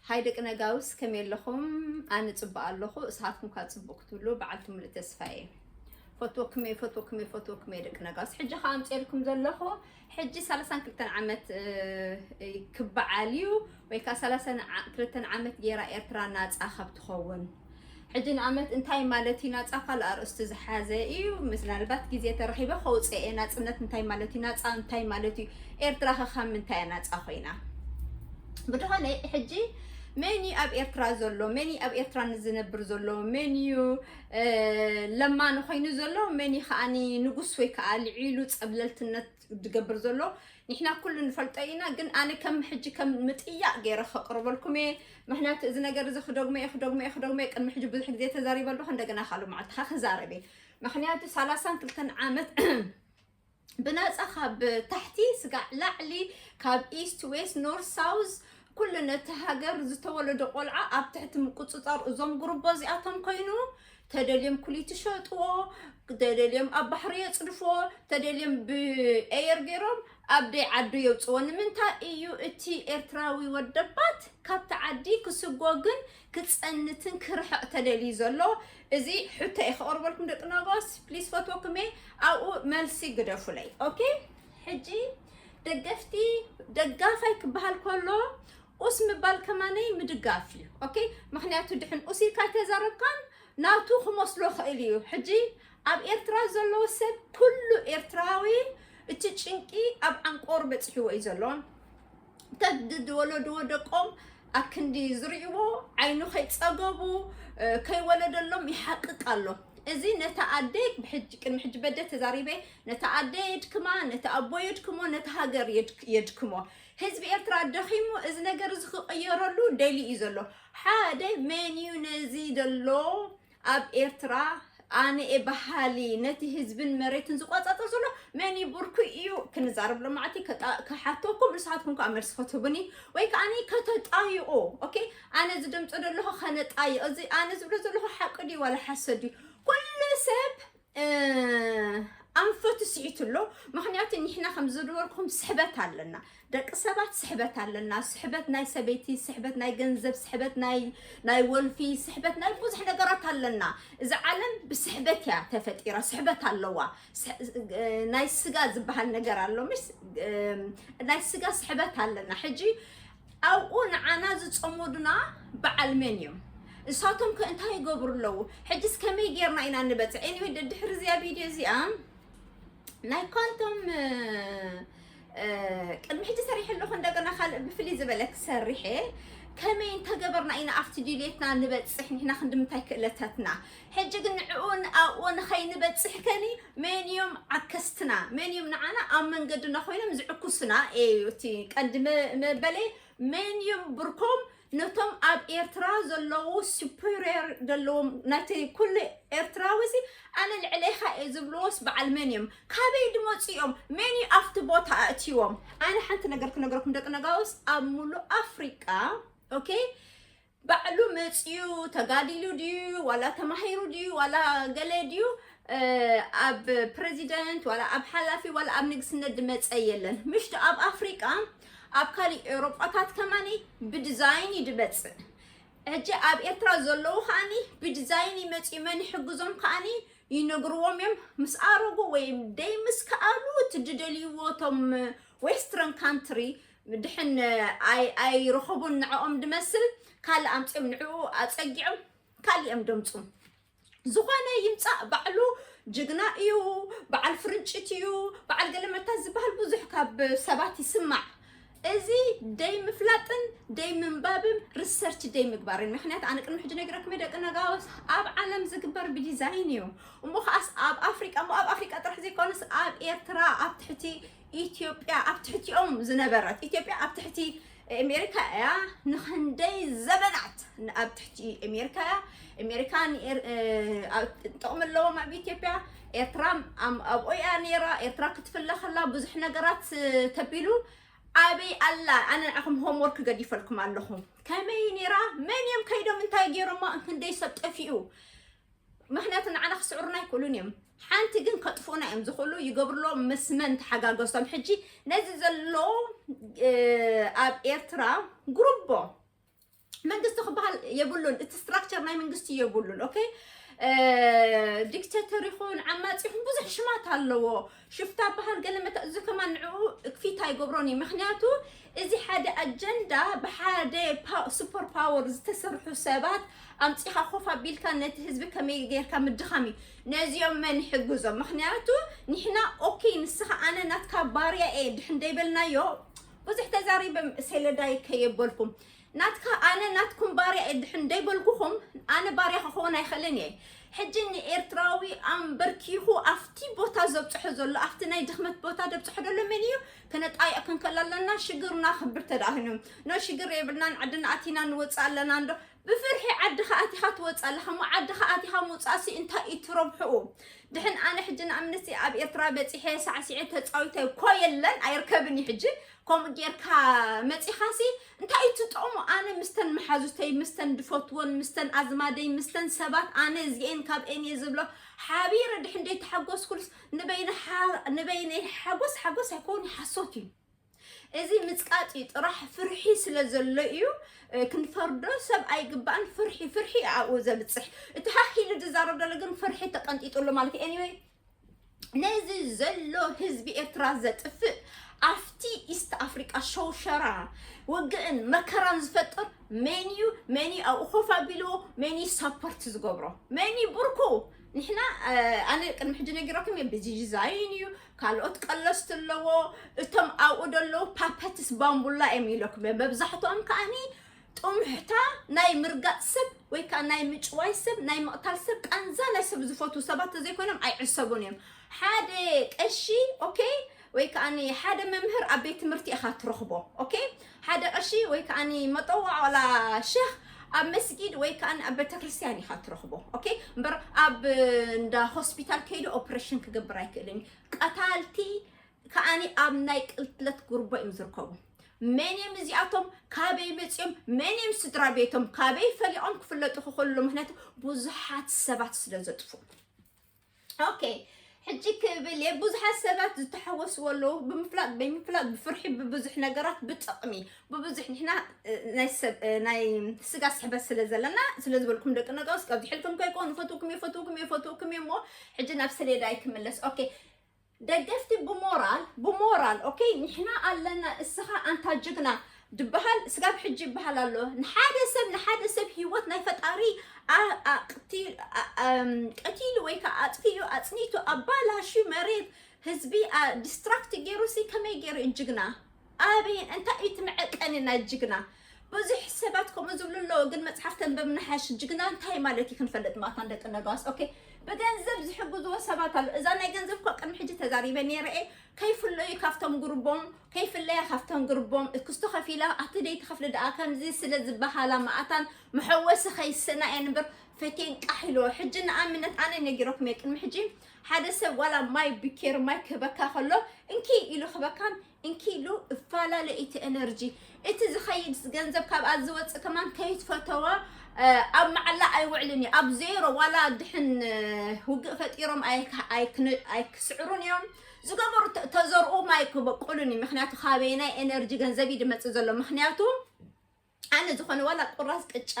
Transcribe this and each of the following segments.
ሃይ ደቂ ነጋውስ፣ ከመይ ኣለኹም? ኣነ ጽቡቕ ኣለኹ፣ እስኻትኩም ከኣ ጽቡቕ ክትብሉ በዓልቲ ሙሉእ ተስፋ እየ። ፈትወኩም እየ፣ ፈትወኩም እየ፣ ፈትወኩም እየ ደቂ ነጋውስ። ሕጂ ከኣ ኣምጽኤልኩም ዘለኹ፣ ሕጂ ሰላሳን ክልተን ዓመት፣ እ፣ እ፣ ክበዓል እዩ፣ ወይ ከኣ ሰላሳን ዓ-፣ ክልተን ዓመት ገይራ ኤርትራ ናጻ ካብ ትኸውን። ሕጂ ንኣብነት እንታይ ማለት እዩ ናጻ? ካልእ ኣርእስቲ ዝሓዘ እዩ። ምናልባት ግዜ ተረኺበ ከውጽእ እየ። ናጽነት እንታይ ማለት እዩ? ናጻ እንታይ ማለት እዩ? ኤርትራ ከ ካብ ምንታይ እያ ናጻ ኮይና? ብድኾነ ሕጂ መን እዩ ኣብ ኤርትራ ዘሎ? መን እዩ ኣብ ኤርትራ ንዝነብር ዘሎ? መን እዩ፣ እ፣ ለማኒ ኮይኑ ዘሎ? መን እዩ ከኣኒ ንጉስ ወይ ከኣ ልዒሉ ጸብለልትነት ዝገብር ዘሎ? ንሕና ኩሉ ንፈልጦ ኢና፣ ግን ኣነ ከም ሕጂ ከም ምጥያቕ ገይረ ከቕርበልኩም እየ። ምኽንያቱ እዚ ነገር እዚ ክደግሞ እየ፣ ክደግሞ እየ፣ ክደግሞ እየ። ቅድሚ ሕጂ ብዙሕ ግዜ ተዛሪበ ኣለኹ፣ እንደገና ካልእ መዓልቲ ከኣ ክዛረብ እየ። ምኽንያቱ ሰላሳን ክልተን ዓመት ብናጻ ካብ ታሕቲ ስጋዕ ላዕሊ፣ ካብ ኢስት፣ ዌስት፣ ኖርት፣ ሳውዝ፣ ኩሉ ነቲ ሃገር ዝተወለደ ቆልዓ ኣብ ትሕቲ ምቁጽጻር እዞም ጉርቦ እዚኣቶም ኮይኑ፣ ተደልዮም ኩሊት ይሸጥዎ፣ ተደልዮም ኣብ ባሕሪ የጽድፍዎ፣ ተደልዮም ብኤየር ገይሮም ኣብ ደይ ዓዱ የውጽዎ። ንምንታይ እዩ እቲ ኤርትራዊ ወደባት ካብቲ ዓዲ ክስጎግን ክጸንትን ክርሕቕ ተደልዩ ዘሎ? እዚ ሕቶ እየ ከቕርበልኩም ደቂ ነጋውስ፣ ፕሊስ ፈትወኩም እየ፣ ኣብኡ መልሲ ግደፉለይ። ኦኬ፣ ሕጂ ደገፍቲ፣ ደጋፋይ ክበሃል ከሎ ኡስ ምባል ከማነይ ምድጋፍ እዩ። ኦኬ፣ ምኽንያቱ ድሕን ኡስ ኢልካ ኣይተዛረብካን፣ ናቱ ክመስሎ ይኽእል እዩ። ሕጂ ኣብ ኤርትራ ዘለዎ ሰብ ኩሉ ኤርትራዊ እቲ ጭንቂ ኣብ ዓንቆር በጺሕዎ እዩ ዘሎ። ተድ-፣ ዝወለድዎ ደቆም ኣክንዲ ዝርእይዎ ዓይኑ ከይጸገቡ፣ እ፣ ከይወለደሎም ይሓቅቅ ኣሎ። እዚ ነታ ኣደ ብሕጂ፣ ቅድሚ ሕጂ በደ ተዛሪበ፣ ነታ ኣደ የድክማ፣ ነቲ ኣቦ የድክሞ፣ ነቲ ሃገር የድክ-፣ የድክሞ። ህዝቢ ኤርትራ ደኺሙ፣ እዚ ነገር እዚ ክቕየረሉ ደልዩ እዩ ዘሎ። ሓደ መን እዩ ነዚ ዘሎ ኣብ ኤርትራ ኣነ እየ በሃሊ፣ ነቲ ህዝብን መሬትን ዝቆጻጸር ዘሎ መን እዩ? ብርኩ እዩ። ክንዛረብ ሎማዕቲ ከጣ-፣ ክሓተኩም፣ ንስኻትኩም ከኣ መልሲ ክትህቡኒ ወይ ከኣ ከተጣይቑ። ኦኬ፣ ኣነ ዝደምጾ ዘለኹ ከነጣይቕ፣ እዚ ኣነ ዝብሎ ዘለኹ ሓቂ ድዩ ዋላ ሓሰት ድዩ? ኩሉ ሰብ፣ እ፣ ኣንፈቱ ስሒቱ ኣሎ። ምኽንያቱ ንሕና ከም ዝነበርኩም ስሕበት ኣለና፣ ደቂ ሰባት ስሕበት ኣለና። ስሕበት ናይ ሰበይቲ፣ ስሕበት ናይ ገንዘብ፣ ስሕበት ናይ፣ ናይ ወልፊ፣ ስሕበት ናይ ብዙሕ ነገራት ኣለና። እዛ ዓለም ብስሕበት እያ ተፈጢራ፣ ስሕበት ኣለዋ። ስሕ-፣ እ፣ ናይ ስጋ ዝበሃል ነገር ኣሎ፣ ምሽ? እ፣ ናይ ስጋ ስሕበት ኣለና። ሕጂ ኣብኡ ንዓና ዝጸመዱና በዓል መን እዮም? እሳቶም ከ እንታይ ይገብሩ ኣለዉ? ሕጅስ ከመይ ጌርና ኢና ንበጽሕ? ኤኒወይ፣ ደድሕሪ እዚኣ ቪድዮ እዚኣ ናይ ኳንቶም፣ እ፣ እ፣ ቅድሚ ሕጂ ሰሪሐ ኣለኹ፣ እንደገና ካልእ ብፍልይ ዝበለ ክሰርሕ እየ። ከመይ እንተገበርና ኢና ኣብቲ ድልየትና ንበጽሕ? ንሕና ክንዲ ምንታይ ክእለታትና? ሕጂ ግን ንዕኡ ንኣብኡ ንኸይንበጽሕ ከኒ መን እዮም ዓከስትና? መን እዮም ንዓና ኣብ መንገድና ኮይኖም ዝዕኩሱና? እዩ እቲ ቀንዲ መ-፣ መበለይ። መን እዮም ብርኮም ነቶም ኣብ ኤርትራ ዘለዉ ሱፐሪየር ዘለዎም ናይቲ ኩሉ ኤርትራዊ እዚ ኣነ ልዕሌኻ እየ ዝብልዎስ በዓል መን እዮም? ካበይ ድመጹ እዮም? መን እዩ ኣብቲ ቦታ ኣእትይዎም? ኣነ ሓንቲ ነገር ክነግረኩም ደቂ ነጋውስ፣ ኣብ ሙሉእ ኣፍሪቃ፣ ኦኬ፣ ባዕሉ መጽዩ ተጋዲሉ ድዩ ዋላ ተማሂሩ ድዩ ዋላ ገለ ድዩ፣ እ፣ ኣብ ፕረዚደንት ዋላ ኣብ ሓላፊ ዋላ ኣብ ንግስነት ድመጸ የለን። ምሽቱ ኣብ ኣፍሪቃ፣ ኣብ ካሊእ ኤውሮጳታት ከማኒ ብዲዛይን እዩ ድመጽእ። ሕጂ ኣብ ኤርትራ ዘለዉ ከኣኒ ብዲዛይን ይመጽኡ፣ መን ይሕግዞም ከኣኒ ይነግርዎም እዮም። ምስ ኣረጉ ወይም ደይ ምስ ከኣሉ፣ እቲ ድደልይዎ እቶም ዌስተርን ካንትሪ ድሕን ኣይ-፣ ኣይረኸቡን፣ ንዕኦም ድመስል ካልእ ኣምጺኦም ንዕኡ ኣጸጊዖም ካልእ እዮም ደምጹ። ዝኾነ ይምጻእ ባዕሉ ጅግና እዩ፣ በዓል ፍርንጭት እዩ፣ በዓል ገለመታት ዝበሃል ብዙሕ ካብ ሰባት ይስማዕ። እዚ ደይ ምፍላጥን ደይ ምንባብን ሪሰርች ደይ ምግባርን። ምኽንያት ኣነ ቅድሚ ሕጂ ነግረኩም እየ ደቂ ነጋውስ፣ ኣብ ዓለም ዝግበር ብዲዛይን እዩ። እሞ ከኣስ ኣብ ኣፍሪቃ፣ እሞ ኣብ ኣፍሪቃ ጥራሕ ዘይኮነስ ኣብ ኤርትራ፣ ኣብ ትሕቲ ኢትዮጵያ፣ ኣብ ትሕቲኦም ዝነበረት፣ ኢትዮጵያ ኣብ ትሕቲ ኣሜሪካ እያ። ንኽንደይ ዘበናት ን-፣ ኣብ ትሕቲ ኣሜሪካ እያ። ኣሜሪካ ንኤር-፣ እ፣ ኣብ-፣ ጥቕሚ ኣለዎም ኣብ ኢትዮጵያ። ኤርትራ ኣም-፣ ኣብኡ እያ ነይራ። ኤርትራ ክትፍለ ከላ ብዙሕ ነገራት፣ እ፣ ተቢሉ። ኣበይ ኣላ? ኣነ ንዓኹም ሆምወርክ ገዲፈልኩም ኣለኹ። ከመይ ነይራ? መን እዮም ከይዶም? እንታይ ገይሮማ? ክንደይ ሰብ ጠፊኡ? ምኽንያቱ ንዓና ክስዕሩና ኣይክእሉን እዮም። ሓንቲ ግን ከጥፍኡና እዮም ዝኽእሉ። ይገብርሎ ምስ መን ተሓጋገዝቶም? ሕጂ ነዚ ዘሎ፣ እ፣ ኣብ ኤርትራ ጉሩቦ የብሉን። እቲ ስትራክቸር ናይ መንግስቲ የብሉን። ኦኬ፣ ዲክቴተር ይኹን ዓማፂ ይኹን ብዙሕ ሽማት ኣለዎ። ሽፍታ በሃል ገለ መታ እዚ ከማን ንዕኡ ክፊት ኣይገብሮን እዩ። ምክንያቱ እዚ ሓደ ኣጀንዳ ብሓደ ሱፐር ፓወር ዝተሰርሑ ሰባት ኣምፂኻ ኮፍ ኣቢልካ ነቲ ህዝቢ ከመይ ጌርካ ምድኻም እዩ። ነዚኦም መን ይሕግዞም? ምክንያቱ ንሕና ኦኬ ንስኻ ኣነ ናትካ ባርያ እየ ድሕን ደይበልናዮ ብዙሕ ተዛሪበ ሰለዳይ ከየበልኩም ናትካ ኣነ ናትኩም ባርያ እየ ድሕን ደይበልኩኹም ኣነ ባርያ ክኸውን ኣይኽእልን እየ። ሕጂ ንኤርትራዊ ኣንበርኪኹ ኣብቲ ቦታ ዘብፅሖ ዘሎ ኣብቲ ናይ ድኽመት ቦታ ደብፅሖ ዘሎ መን እዩ? ከነጣይቕ ክንከል ኣለና። ሽግርና ክብር ተዳሂኑ ኖ ሽግር የብልናን ዓድና ኣቲና ንወፅእ ኣለና እንዶ ብፍርሒ ዓድኻ ኣቲኻ ትወፅእ ኣለኻ እሞ ዓድኻ ኣቲኻ ምውፃእሲ እንታይ እዩ ትረብሕኡ? ድሕን ኣነ ሕጂ ንኣብነትሲ ኣብ ኤርትራ በፂሐ ሳዕሲዐ ተፃዊተ እኮ የለን ኣይርከብን እዩ ሕጂ ከምኡ ጌርካ መፂኻሲ እንታይ እዩ ትጠቕሙ? ኣነ ምስተን መሓዙተይ ምስተን ድፈትወን ምስተን ኣዝማደይ ምስተን ሰባት ኣነ እዚኤን ካብ ኤን እየ ዝብሎ ሓቢረ ድሕን ደይተሓጎስኩልስ ንበይነ ሓ- ንበይነይ ሓጎስ ሓጎስ ኣይኮን ሓሶት እዩ። እዚ ምፅቃጥ እዩ ጥራሕ ፍርሒ ስለ ዘሎ እዩ። ክንፈርዶ ሰብ ኣይግባእን። ፍርሒ ፍርሒ ኣብኡ ዘብፅሕ እቲ ሃህ ኢሉ ዝዛረብ ዘሎ ግን ፍርሒ ተቀንጢጡሉ ማለት እዩ። Anyway ነዚ ዘሎ ህዝቢ ኤርትራ ዘጥፍእ ኣብቲ ኢስት ኣፍሪቃ ሸውሸራ ውግእን መከራን ዝፈጥር መን እዩ? መን እዩ ኣብኡ ኮፍ ኣቢልዎ? መን እዩ ሳፖርት ዝገብሮ? መን እዩ ብርኩ? ንሕና ኣነ ቅድሚ ሕጂ ነጊረኩም እየ ብዚ ዲዛይን እዩ ካልኦት ቀለስቲ ኣለዎ። እቶም ኣብኡ ደለዉ ፓፐትስ ባምቡላ እዮም ኢለኩም እየ መብዛሕትኦም ከዓኒ ጥሙሕታ ናይ ምርጋጥ ሰብ ወይ ከዓ ናይ ምጭዋይ ሰብ ናይ ምቕታል ሰብ ቃንዛ ናይ ሰብ ዝፈትዉ ሰባት ተዘይኮይኖም ኣይዕሰቡን እዮም። ሓደ ቀሺ ኦኬ ወይ ከዓ ሓደ መምህር ኣብ ቤት ትምህርቲ ኢኻ ትረኽቦ ኦኬ ሓደ ቀሺ ወይ ከዓ መጠዋዕ ዋላ ሸኽ ኣብ መስጊድ ወይ ከዓ ኣብ ቤተክርስትያን ኢኻ ትረኽቦ ኦኬ እምበር ኣብ እንዳ ሆስፒታል ከይዱ ኦፕሬሽን ክገብር ኣይክእልን እዩ። ቀታልቲ ከዓኒ ኣብ ናይ ቅትለት ጉርቦ እዮም ዝርከቡ። መን እዮም እዚኣቶም? ካበይ መፂኦም? መን እዮም ስድራ ቤቶም? ካበይ ፈሊቖም ክፍለጡ ክኽእሉ? ምክንያቱ ብዙሓት ሰባት ስለ ዘጥፉ። ኦኬ ሕጂ ክብል እየ ብዙሓት ሰባት ዝተሓወስዎ ኣለዉ ብምፍላጥ በይምፍላጥ ብፍርሒ ብብዙሕ ነገራት ብጥቕሚ ብብዙሕ ንሕና ናይ ሰብ ናይ ስጋ ስሕበት ስለ ዘለና ስለ ዝበልኩም ደቂ ነጋውስ ካብዚ ሕልኩም ከይኮ ንፈትውኩም እየ ፈትውኩም እየ ፈትውኩም እየ እሞ ሕጂ ናብ ሰሌዳይ ክምለስ ኦኬ ደገፍቲ ብሞራል ብሞራል ኦኬ ንሕና ኣለና እስኻ ኣንታ ጅግና ድበሃል ስጋብ ሕጂ ይበሃል ኣሎ ንሓደ ሰብ ንሓደ ሰብ ህይወት ናይ ፈጣሪ ቀቲሉ ወይ ከዓ ኣጥፊኡ ኣፅኒቱ ኣባላሹ መሬት ህዝቢ ዲስትራክት ገይሩ ሲ ከመይ ገይሩ እዩ ጅግና ኣበይን እንታይ እዩ ትምዕቀኒ ናይ ጅግና ብዙሕ ሰባት ከምኡ ዝብሉ ኣለዉ ግን መፅሓፍ ተንበብ ንሓሽ ጅግና እንታይ ማለት እዩ ክንፈልጥ ማታን ደቂ ነጋስ ኦኬ ብገንዘብ ዝሕግዝዎ ሰባት ኣሎ እዛ ናይ ገንዘብ እኳ ቅድሚ ሕጂ ተዛሪበ ነይረ እየ ከይፍለዩ ካብቶም ጉርቦም ከይፍለያ ካብቶም ጉርቦም ክስቶ ከፊላ ኣቲ ደይ ትኸፍሊ ደኣ ከምዚ ስለ ዝበሃላ ማኣታን መሐወሲ ከይስእና እየን እምበር ፈቴን ቃሕ ኢልዎ ሕጂ ንኣብነት ኣነ ነጊረኩም እየ ቅድሚ ሕጂ ሓደ ሰብ ዋላ ማይ ብኬር ማይ ክህበካ ከሎ እንኪ ኢሉ ክበካን እንኪ ኢሉ እፈላለ እቲ ኤነርጂ እቲ ዝኸይድ ገንዘብ ካብኣ ዝወፅእ ከማን ከይትፈተዋ ኣብ መዓላ ኣይውዕልን እዩ ኣብ ዜሮ ዋላ ድሕን ውግእ ፈጢሮም ኣይክስዕሩን እዮም ዝገበሩ ተዘርኡ ማይ ክበቁሉን እዩ ምክንያቱ ካበየናይ ኤነርጂ ገንዘብ እዩ ድመፅእ ዘሎ ምክንያቱ ኣነ ዝኾነ ዋላ ቁራስ ቅጫ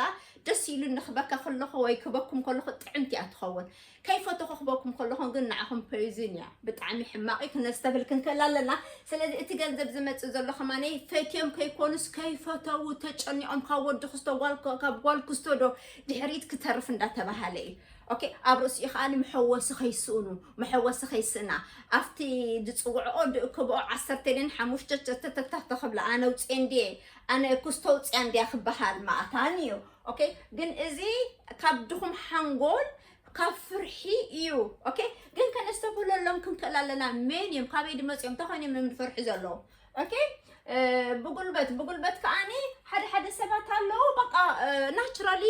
ደስ ኢሉ ንክበካ ከለኹ ወይ ክበኩም ከለኹ ጥዕምቲ እያ ትኸውን ከይፈተኹ ክበኩም ከለኹ ግን ንዓኹም ፖይዝን እያ ብጣዕሚ ሕማቕ እዩ ክነስተብል ክንክእል ኣለና ስለዚ እቲ ገንዘብ ዝመፅእ ዘሎ ከማነይ ፈትዮም ከይኮኑስ ከይፈተዉ ተጨኒቖም ካብ ወዲ ክስቶ ካብ ጓል ክስቶ ዶ ድሕሪት ክተርፍ እንዳተባሃለ እዩ ኦኬ ኣብ ርእሲኡ ከዓ መሐወሲ ከይስእኑ መሐወሲ ከይስእና ኣብቲ ዝፅውዕኦ ድእክብኦ ዓሰርተ ደን ሓሙሽተ ሸተተታ ተኽብላ ኣነ ውፅኤ እንድየ ኣነ ክስቶ ውፅያ እንድያ ክበሃል ማእታን እዩ ኦኬ ግን እዚ ካብ ድኹም ሓንጎል ካብ ፍርሒ እዩ ኦኬ ግን ከነስተብህለሎም ክንክእል ኣለና መን እዮም ካበይ ድመፅኦም እንታይ ኮይኖም እዮም ዝፈርሑ ዘለዉ ኦኬ ብጉልበት ብጉልበት ከዓኒ ሓደ ሓደ ሰባት ኣለዉ በቃ ናቹራሊ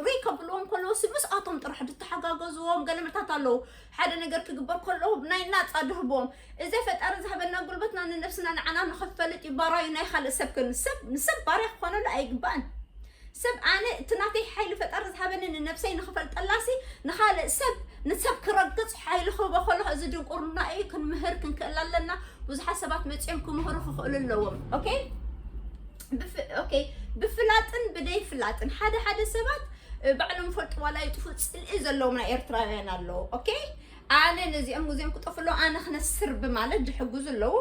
ሪከብልዎም ከለዉ ሲ ምስኣቶም ጥራሕ ድተሓጋገዝዎም ገለመታት ኣለዉ ሓደ ነገር ክግበር ከለዉ ናይ ናፃ ድህቦም እዚ ፈጣሪ ዝሃበና ጉልበትና ንነብስና ንዓና ንኸፈልጥ ይባራዩ ናይ ካልእ ሰብ ክንሰብ ንሰብ ባርያ ክኾነሉ ኣይግባእን ሰብ ኣነ እቲ ናተይ ሓይሊ ፈጣሪ ዝሃበኒ ንነብሰይ ንኽፈልጠላሲ ንኻልእ ሰብ ንሰብ ክረግፅ ሓይሊ ክህቦ ከለኹ እዚ ድንቁርና እዩ ክንምህር ክንክእል ኣለና ብዙሓት ሰባት መፂኦም ክምህሩ ክኽእሉ ኣለዎም ኦኬ ብፍ- ኦኬ፣ ብፍላጥን ብደይ ፍላጥን ሓደ ሓደ ሰባት እ፣ ባዕሎም ፈልጡ ዋላ ይጥፉ ጽልኢ ዘለዎም ናይ ኤርትራውያን ኣለዉ። ኦኬ፣ ኣነ ነዚኦም ሙዚየም ክጠፍሎ ኣነ ክነስር ብማለት ዝሕግዙ ኣለዉ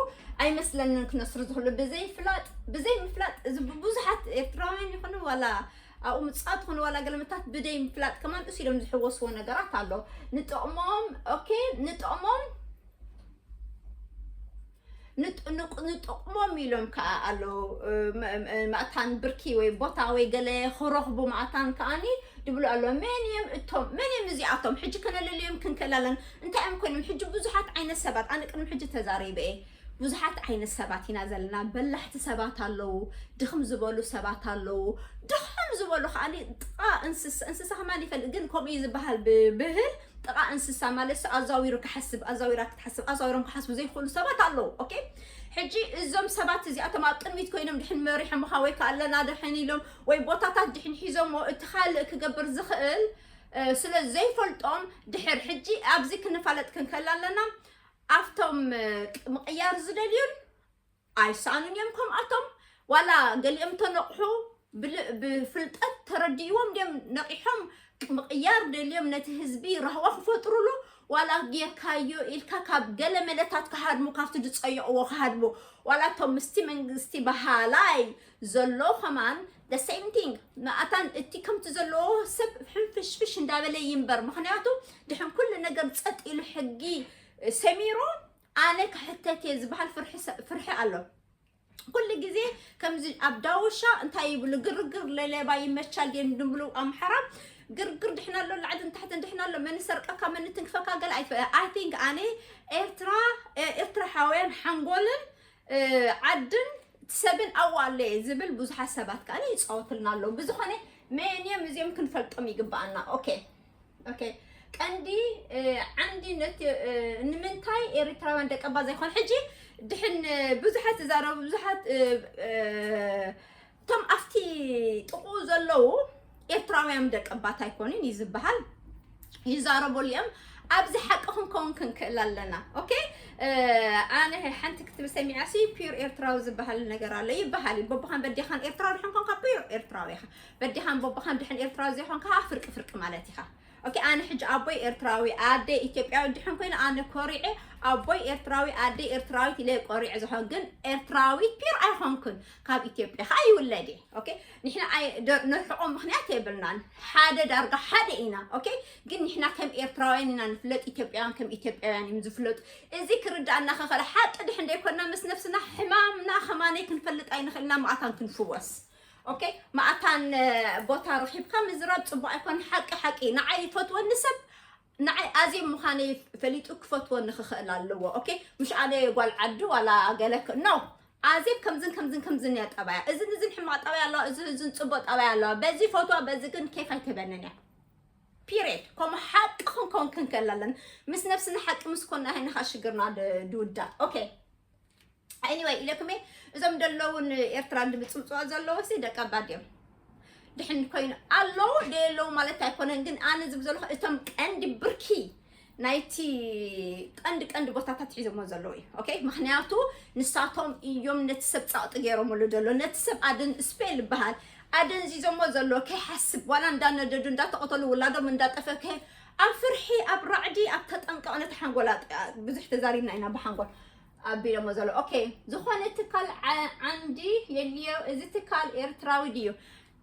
ኣይመስለንን። ክነስሩ ዝኽእሉ ብዘይ ፍላጥ ብዘይ ምፍላጥ እዚ ብዙሓት ኤርትራውያን ይኹኑ ዋላ ኣብኡ ምጻት ኹኑ ዋላ ገለመታት ብደይ ምፍላጥ ከማን እሱ ኢሎም ዝሕወስዎ ነገራት ኣሎ። ንጥቕሞም ኦኬ፣ ንጥቕሞም ንጥቕሞም ኢሎም ከዓ ኣለዉ። ማእታን ብርኪ ወይ ቦታ ወይ ገለ ክረኽቡ ማእታን ከዓኒ ድብሉ ኣሎ። መን እዮም እቶም መን እዮም እዚኣቶም? ሕጂ ከነለልዮም ክንክእል ኣለና። እንታይ እዮም ኮይኖም? ሕጂ ብዙሓት ዓይነት ሰባት ኣነ ቅድሚ ሕጂ ተዛሪበ እየ። ብዙሓት ዓይነት ሰባት ኢና ዘለና። በላሕቲ ሰባት ኣለዉ፣ ድኽም ዝበሉ ሰባት ኣለዉ። ድኽም ዝበሉ ከዓኒ ጥቓ እንስሳ እንስሳ ከማን ይፈልጥ ግን ከምኡ እዩ ዝበሃል ብብህል ጥቓ እንስሳ ማለት ኣዛዊሩ ክሓስብ ኣዛዊራ ክትሓስብ ኣዛዊሮም ክሓስቡ ዘይክእሉ ሰባት ኣለዉ። ኦኬ፣ ሕጂ እዞም ሰባት እዚኣቶም ኣብ ቅድሚት ኮይኖም ድሕን መሪሖምኻ ወይ ከዓ ኣለና ድሕን ኢሎም ወይ ቦታታት ድሕን ሒዞሞ እቲ ካልእ ክገብር ዝኽእል ስለ ዘይፈልጦም ድሕር ሕጂ ኣብዚ ክንፋለጥ ክንክእል ኣለና። ኣብቶም ምቕያር ዝደልዩን ኣይሰኣኑን እዮም። ከምኣቶም ዋላ ገሊኦም ተነቕሑ ብፍልጠት ተረዲእዎም ድም ነቂሖም ምቕያር ደልዮም ነቲ ህዝቢ ራህዋ ክፈጥሩሉ ዋላ ጌርካዮ ኢልካ ካብ ገለ መለታት ክሃድሙ ካብቲ ዝፀየቕዎ ክሃድሙ ዋላ እቶም ምስቲ መንግስቲ በሃላይ ዘሎ ከማን the same thing መኣታን እቲ ከምቲ ዘለዎ ሰብ ሕንፍሽፍሽ እንዳበለ ይንበር። ምክንያቱ ድሕን ኩሉ ነገር ፀጥ ኢሉ ሕጊ ሰሚሩ ኣነ ክሕተት እየ ዝበሃል ፍርሒ ኣሎ። ኩሉ ግዜ ከምዚ ኣብ ዳውሻ እንታይ ይብሉ ግርግር ለሌባ ይመቻል ድን ድብሉ ኣምሓራ ግርግር ድሕና ኣሎ ላዕልን ታሕትን ድሕና ኣሎ መን ሰርቀካ መን ትንክፈካ ገለ ኣይትፈ I think ኣነ ኤርትራ ኤርትራ ሓውያን ሓንጎልን ዓድን ሰብን ኣዋለ ዝብል ብዙሓት ሰባት ከኣ ይጻወትልና ኣለዉ። ብዝኾነ መን እዮም እዚኦም ክንፈልጦም ይግባኣና። ኦኬ ኦኬ ቀንዲ ዓንዲ ነቲ ንምንታይ ኤሪትራውያን ደቀባ ዘይኮን ሕጂ ድሕን ብዙሓት ዝዛረቡ ብዙሓት እቶም ኣብቲ ጥቑ ዘለዉ ኤርትራውያን ደቀባት ኣይኮኑን እዩ ዝበሃል ይዛረበሉ እዮም። ኣብዚ ሓቂ ክንከውን ክንክእል ኣለና። ኦኬ ኣነ ሓንቲ ክትብል ሰሚዓሲ ፒር ኤርትራዊ ዝበሃል ነገር ኣሎ ይበሃል እዩ። በቦኻን በዴኻን ኤርትራዊ ድሕን ኮንካ ፒር ኤርትራዊ ኢኻ። በዴኻን በቦኻን ድሕን ኤርትራዊ ዘይኮንካ ፍርቂ ፍርቂ ማለት ኢኻ። ኦኬ ኣነ ሕጂ ኣቦይ ኤርትራዊ ኣደ ኢትዮጵያዊ ድሕን ኮይኑ ኣነ ኮሪዐ ኣቦይ ኤርትራዊ ኣደ ኤርትራዊት ኢለ ቆሪዐ ዝኾን ግን ኤርትራዊት ፒር ኣይኾንኩን። ካብ ኢትዮጵያ ከዓ ይውለድ እየ። ኦኬ ንሕና ነርሕቆ ምክንያት የብልናን። ሓደ ዳርጋ ሓደ ኢና። ኦኬ ግን ንሕና ከም ኤርትራውያን ኢና ንፍለጥ፣ ኢትዮጵያውያን ከም ኢትዮጵያውያን እዮም ዝፍለጡ። እዚ ክርዳእና ከኸለ ሓቂ ድሕ እንደይኮንና ምስ ነብስና ሕማምና ከማነይ ክንፈልጥ ኣይንኽእልና መኣታን ክንፍወስ። ኦኬ መኣታን ቦታ ረኺብካ ምዝራብ ፅቡቅ ኣይኮን። ሓቂ ሓቂ ንዓይ ይፈትወኒ ሰብ ንዓይ ኣዜብ ምዃነይ ፈሊጡ ክፈትወኒ ክኽእል ኣለዎ። ኦኬ ምሽ ኣነ ጓል ዓዲ ዋላ ገለ ክ- no ኣዜብ ከምዝን ከምዝን ከምዝን እያ ጠባያ። እዝን እዝን ሕማቅ ጠባይ ኣለዋ፣ እዚ እዝን ጽቡቅ ጠባይ ኣለዋ። በዚ ፈትዋ በዚ ግን ኬፍ ኣይትህበንን እያ። ፒሪድ። ከምኡ ሓቂ ክንከውን ክንክእል ኣለና። ምስ ነብስና ሓቂ ምስ ኮና ህንኻ ሽግርና ድ- ድውዳእ። ኦኬ anyway ኢለኩም እየ እዞም ደለውን ኤርትራ እንድምፅምፅዋ ዘለዎ ሲ ደቂ ኣባት ድዮም ድሕን ኮይኑ ኣለዉ ደየለዉ ማለት ኣይኮነን ግን ኣነ ዝብ ዘለኹ እቶም ቀንዲ ብርኪ ናይቲ ቀንዲ ቀንዲ ቦታታት ሒዞሞ ዘለዉ እዩ ኦኬ ምክንያቱ ንሳቶም እዮም ነቲ ሰብ ፃቕጢ ገይሮምሉ ዘሎ ነቲ ሰብ ኣደን ስፔል ይበሃል ኣደንዚዞሞ ዘሎ ከይሓስብ ዋላ እንዳነደዱ እንዳተቐተሉ ውላዶም እንዳጠፈ ከ ኣብ ፍርሒ ኣብ ራዕዲ ኣብ ተጠንቀቕ ነቲ ሓንጎል ኣጥ- ብዙሕ ተዛሪብና ኢና ብሓንጎል ኣቢሎሞ ዘሎ ኦኬ ዝኾነ ትካል ዓ- ዓንዲ የድልዮ እዚ ትካል ኤርትራዊ ድዩ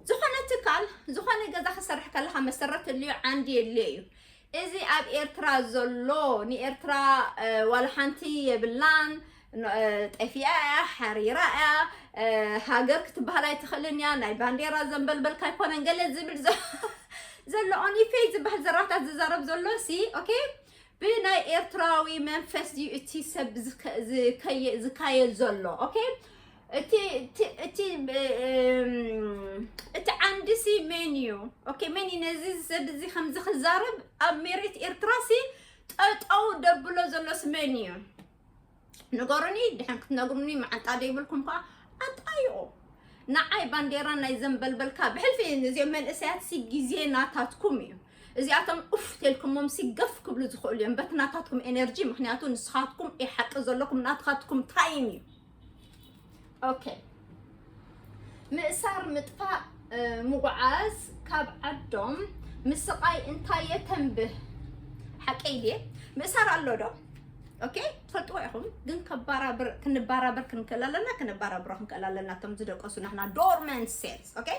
ዝኾነ ትካል ዝኾነ ገዛ ክሰርሕ ከለካ መሰረት ተድልዮ ዓንዲ የድልዮ እዩ እዚ ኣብ ኤርትራ ዘሎ ንኤርትራ እ፣ ዋላ ሓንቲ የብላን ን- እ፣ ጠፊኣ እያ ሓሪራ እያ እ፣ ሃገር ክትበሃል ኣይትኽእልን እያ ናይ ባንዴራ ዘንበልበልካ ኣይኮነን ገለ ዝብል ዘ- ዘሎ ኦኒፌ ዝበሃል ዘራታት ዝዛረብ ዘሎ ሲ ኦኬ ብናይ ኤርትራዊ መንፈስ ድዩ እቲ ሰብ ዝከ- ዝከየ- ዝካየድ ዘሎ ኦኬ እቲ እቲ እቲ እም፣ እቲ ዓንዲ ሲ መን እዩ ኦኬ መን እዩ ነዚ ሰብ እዚ ከምዚ ክዛረብ ኣብ መሬት ኤርትራ ሲ ጠጠው ደብሎ ዘሎስ መን እዩ ንገሩኒ ድሕን ክትነግሩኒ መዓንጣ ደይብልኩም ከዓ ኣጣይቑ ንዓይ ባንዴራ ናይ ዘንበልበልካ ብሕልፊ እዚኦም መንእሰያት ሲ ግዜ ናታትኩም እዩ እዚኣቶም ኡፍ ተልኩሞም ሲ ገፍ ክብሉ ዝኽእሉ እዮም በቲ ናታትኩም ኤነርጂ ምክንያቱ ንስኻትኩም ኢሓቂ ዘለኩም ናትኻትኩም ታይም እዩ ኦኬ ምእሳር፣ ምጥፋእ፣ ምጉዓዝ ካብ ዓዶም ምስቓይ እንታይ የተንብህ? ሓቀይ ድየ? ምእሳር ኣሎ ዶ? ኦኬ፣ ትፈልጥዎ ኢኹም። ግን ከባራብር ክንባራብር ክንክእል ኣለና። ክንባራብሮ ክንክእል ኣለና። እቶም ዝደቀሱ ናህና ዶርመንት ሴልስ። ኦኬ፣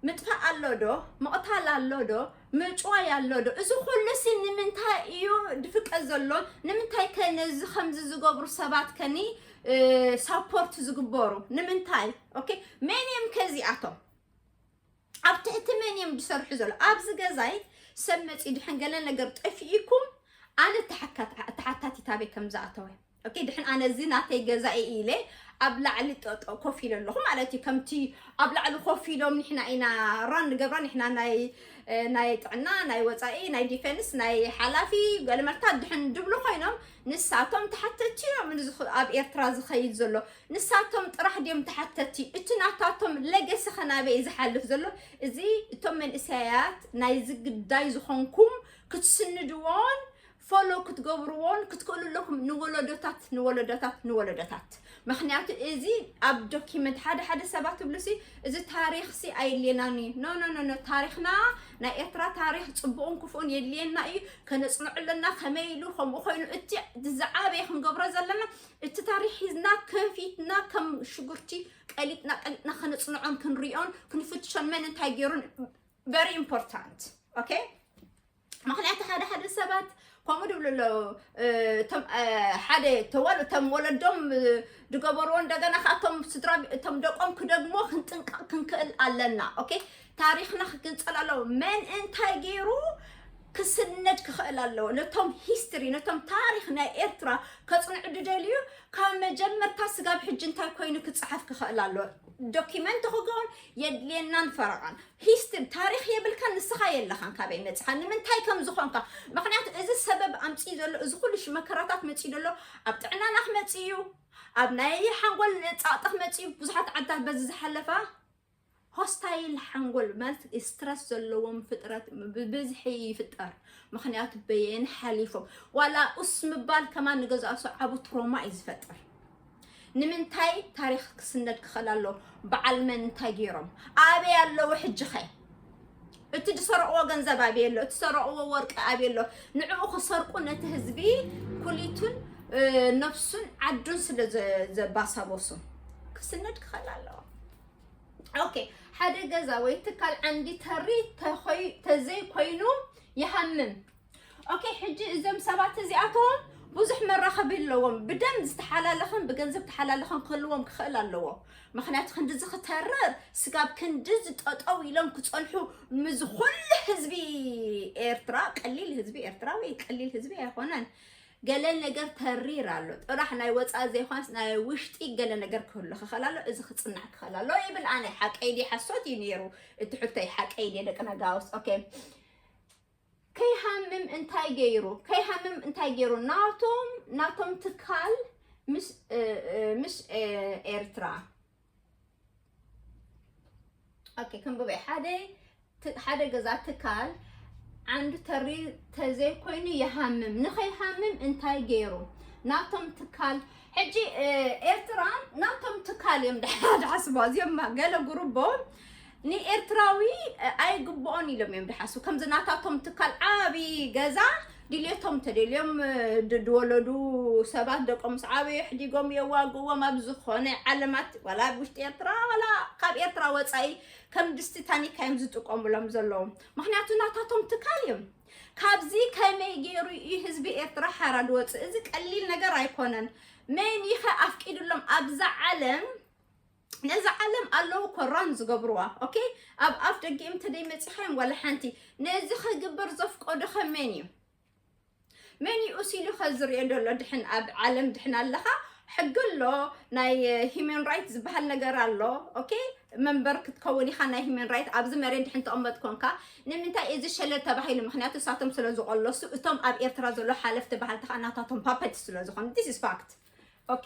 ምጥፋእ ኣሎ ዶ? ምቕታል ኣሎ ዶ? ምጭዋይ ኣሎ ዶ? እዚ ኩሉ ሲ ንምንታይ እዩ ድፍቀ ዘሎ? ንምንታይ ከ ነዚ ከምዚ ዝገብሩ ሰባት ከኒ ሳፖርት ዝግበሩ? ንምንታይ? ኦኬ፣ መን እዮም ከዚኣቶም? ኣብ ትሕቲ መን እዮም ዝሰርሑ ዘሎ? ኣብዚ ገዛይ ሰብ መፂ ድሕን ገለ ነገር ጠፊኢኩም ኣነ ተሓካት- ተሓታቲት ኣበይ ከም ዝኣተወ። ኦኬ፣ ድሕን ኣነ እዚ ናተይ ገዛ እዩ ኢለ ኣብ ላዕሊ ጠጠው ኮፍ ኢለ ኣለኹ ማለት እዩ። ከምቲ ኣብ ላዕሊ ኮፍ ኢሎም ንሕና ኢና ራን ንገብራ፣ ንሕና ናይ ናይ ጥዕና፣ ናይ ወፃኢ፣ ናይ ዲፌንስ፣ ናይ ሓላፊ ገለመርታት ድሕን ድብሉ ኮይኖም ንሳቶም ተሓተቲ እዮም። ንዚ ኣብ ኤርትራ ዝኸይድ ዘሎ ንሳቶም ጥራሕ ድዮም ተሓተቲ? እቲ ናታቶም ለገሲ ከናበይ ዝሓልፍ ዘሎ? እዚ እቶም መንእሰያት ናይዚ ግዳይ ዝኾንኩም ክትስንድዎን ፎሎ ክትገብርዎን ክትክእሉ ኣለኩም፣ ንወለዶታት ንወለዶታት ንወለዶታት። ምክንያቱ እዚ ኣብ ዶኪመንት ሓደ ሓደ ሰባት ትብሉ ሲ እዚ ታሪኽ ሲ ኣይድልየናን እዩ። ኖ ኖ ኖ ኖ፣ ታሪኽና ናይ ኤርትራ ታሪኽ ጽቡቕን ክፉእን የድልየና እዩ። ከነጽንዑ ኣለና። ከመይ ኢሉ ከምኡ ኮይኑ እቲ ዝዓበየ ክንገብሮ ዘለና፣ እቲ ታሪኽ ሒዝና ከፊትና ከም ሽጉርቲ ቀሊጥና ቀሊጥና ከነጽንዖን ክንሪኦን ክንፍትሾን መን እንታይ ገይሩን very important። ኦኬ፣ ምክንያቱ ሓደ ሓደ ሰባት ከምኡ ድብሉ ኣለዉ። እቶም ሓደ ተወል እቶም ወለዶም ዝገበርዎ እንደገና ከዓ እቶም ስድራ እቶም ደቆም ክደግሞ ክንጥንቀቕ ክንክእል ኣለና። ኦኬ፣ ታሪኽና ክግንጸል ኣለዎ። መን እንታይ ገይሩ ክስነድ ክኽእል ኣለዎ። ነቶም ሂስትሪ ነቶም ታሪኽ ናይ ኤርትራ ከጽንዑ ድደልዩ ካብ መጀመርታ ስጋብ ሕጂ እንታይ ኮይኑ ክጸሓፍ ክኽእል ኣለዎ። ዶኪመንት ክኸውን የድልየናን ፈረቓን። ሂስትሪ ታሪኽ የብልካን፣ ንስኻ የለኻን ካበይ መጽኻ ንምንታይ ከም ዝኾንካ። ምክንያቱ እዚ ሰበብ ኣምጽኡ ዘሎ እዚ ኩሉ ሽ- መከራታት መጽኡ ዘሎ ኣብ ጥዕናና ክመጽእ እዩ። ኣብ ናይ ሓንጎል ጸቕጢ ክመጽእ እዩ። ብዙሓት ዓድታት በዚ ዝሓለፋ ሆስታይል ሓንጎል ማለት ስትረስ ዘለዎም ፍጥረት ብብዝሒ ይፍጠር። ምክንያቱ በየን ሓሊፎም ዋላ ኡስ ምባል ከማን ንገዛእ ሰዓቡ ትሮማ እዩ ዝፈጥር። ንምንታይ ታሪኽ ክስነድ ክኽእል ኣሎ? በዓል መን እንታይ ገይሮም? ኣበይ ኣለዉ ሕጂ ኸ? እቲ ዝሰረቕዎ ገንዘብ ኣበይ ኣሎ? እቲ ዝሰረቕዎ ወርቂ ኣበይ ኣሎ? ንዕኡ ክሰርቁ ነቲ ህዝቢ ኩሊቱን ነፍሱን ዓዱን ስለ ዘባሳበሱ ክስነድ ክኽእል ኣለዎ። ኦኬ፣ ሓደ ገዛ ወይ ትካል ዓንዲ ተሪ ተኾይ- ተዘይ ኮይኑ ይሃምም። ኦኬ፣ ሕጂ እዞም ሰባት እዚኣቶም ብዙሕ መራኸቢ ኣለዎም። ብደም ዝተሓላለኸን ብገንዘብ ተሓላለኸን ክህልዎም ክኽእል ኣለዎ። ምክንያቱ ክንድዚ ክተርር ስጋብ ክንድዚ ጠጠው ኢሎም ክፀንሑ ምስ ኩሉ ህዝቢ ኤርትራ፣ ቀሊል ህዝቢ ኤርትራ ወይ ቀሊል ህዝቢ ኣይኮነን። ገለ ነገር ተሪር ኣሎ። ጥራሕ ናይ ወፃኢ ዘይኮነስ ናይ ውሽጢ ገለ ነገር ክህሉ ክኽእል ኣሎ። እዚ ክፅናዕ ክኽእል ኣሎ ይብል። ኣነ ሓቀይ ድየ ሓሶት እዩ ነይሩ? እቲ ሕቶይ ሓቀይ ድየ ደቂ ነጋውስ? ኦኬ። ከይሃምም እንታይ ገይሩ? ከይሃምም እንታይ ገይሩ? ናቶም ናቶም ትካል ምስ እ- እ- ምስ እ- ኤርትራ ኦኬ፣ ክንብበይ ሓደ ት- ሓደ ገዛ ትካል ዓንዱ ተሪ ተዘይኮይኑ ይሃምም። ንኸይሃምም እንታይ ገይሩ? ናቶም ትካል ሕጂ እ፣ ኤርትራ ናቶም ትካል እዮም ድሓ- ድሓስቡ እዚኦም ገለ ጉሩቦ ንኤርትራዊ እ፣ ኣይግብኦን ኢሎም እዮም ድሓስቡ። ከምዚ ናታቶም ትካል ዓቢ ገዛ ድልየቶም ተደልዮም እ፣ ድ- ድወለዱ ሰባት ደቆም ምስ ዓበዩ ሕዲጎም የዋግዎም ኣብ ዝኾነ ዓለማት ዋላ ኣብ ውሽጢ ኤርትራ ዋላ ካብ ኤርትራ ወፃኢ ከም ድስቲ ታኒካ እዮም ዝጥቀሙሎም ዘለዉ። ምክንያቱ ናታቶም ትካል እዮም። ካብዚ ከመይ ገይሩ እዩ ህዝቢ ኤርትራ ሓራ ድወፅእ? እዚ ቀሊል ነገር ኣይኮነን። መን ይኸ ኣፍቂድሎም ኣብዛ ዓለም? ነዛ ዓለም ኣለዉ እኮ ራን ዝገብርዋ። ኦኬ፣ ኣብ ኣፍ ደጊኦም ተደይ መፂኻዮም ዋላ ሓንቲ ነዚ ክግበር ዘፍቀዶ ከ መን እዩ? መን እዩ እሱ ኢሉ ከ ዝሪኦ ዘሎ? ድሕን ኣብ ዓለም ድሕን ኣለኻ ሕጊ ኣሎ፣ ናይ ሂማን ራይት ዝበሃል ነገር ኣሎ። ኦኬ፣ መንበር ክትከውን ኢኻ ናይ ሂማን ራይት ኣብዚ መሬት ድሕን ተቐመጥ ኮንካ። ንምንታይ እዚ ሸለል ተባሂሉ? ምክንያቱ እሳቶም ስለ ዝቆለሱ እቶም ኣብ ኤርትራ ዘሎ ሓለፍቲ በሃልቲ ከዓ ናታቶም ፓፐት ስለ ዝኾኑ this is fact። ኦኬ፣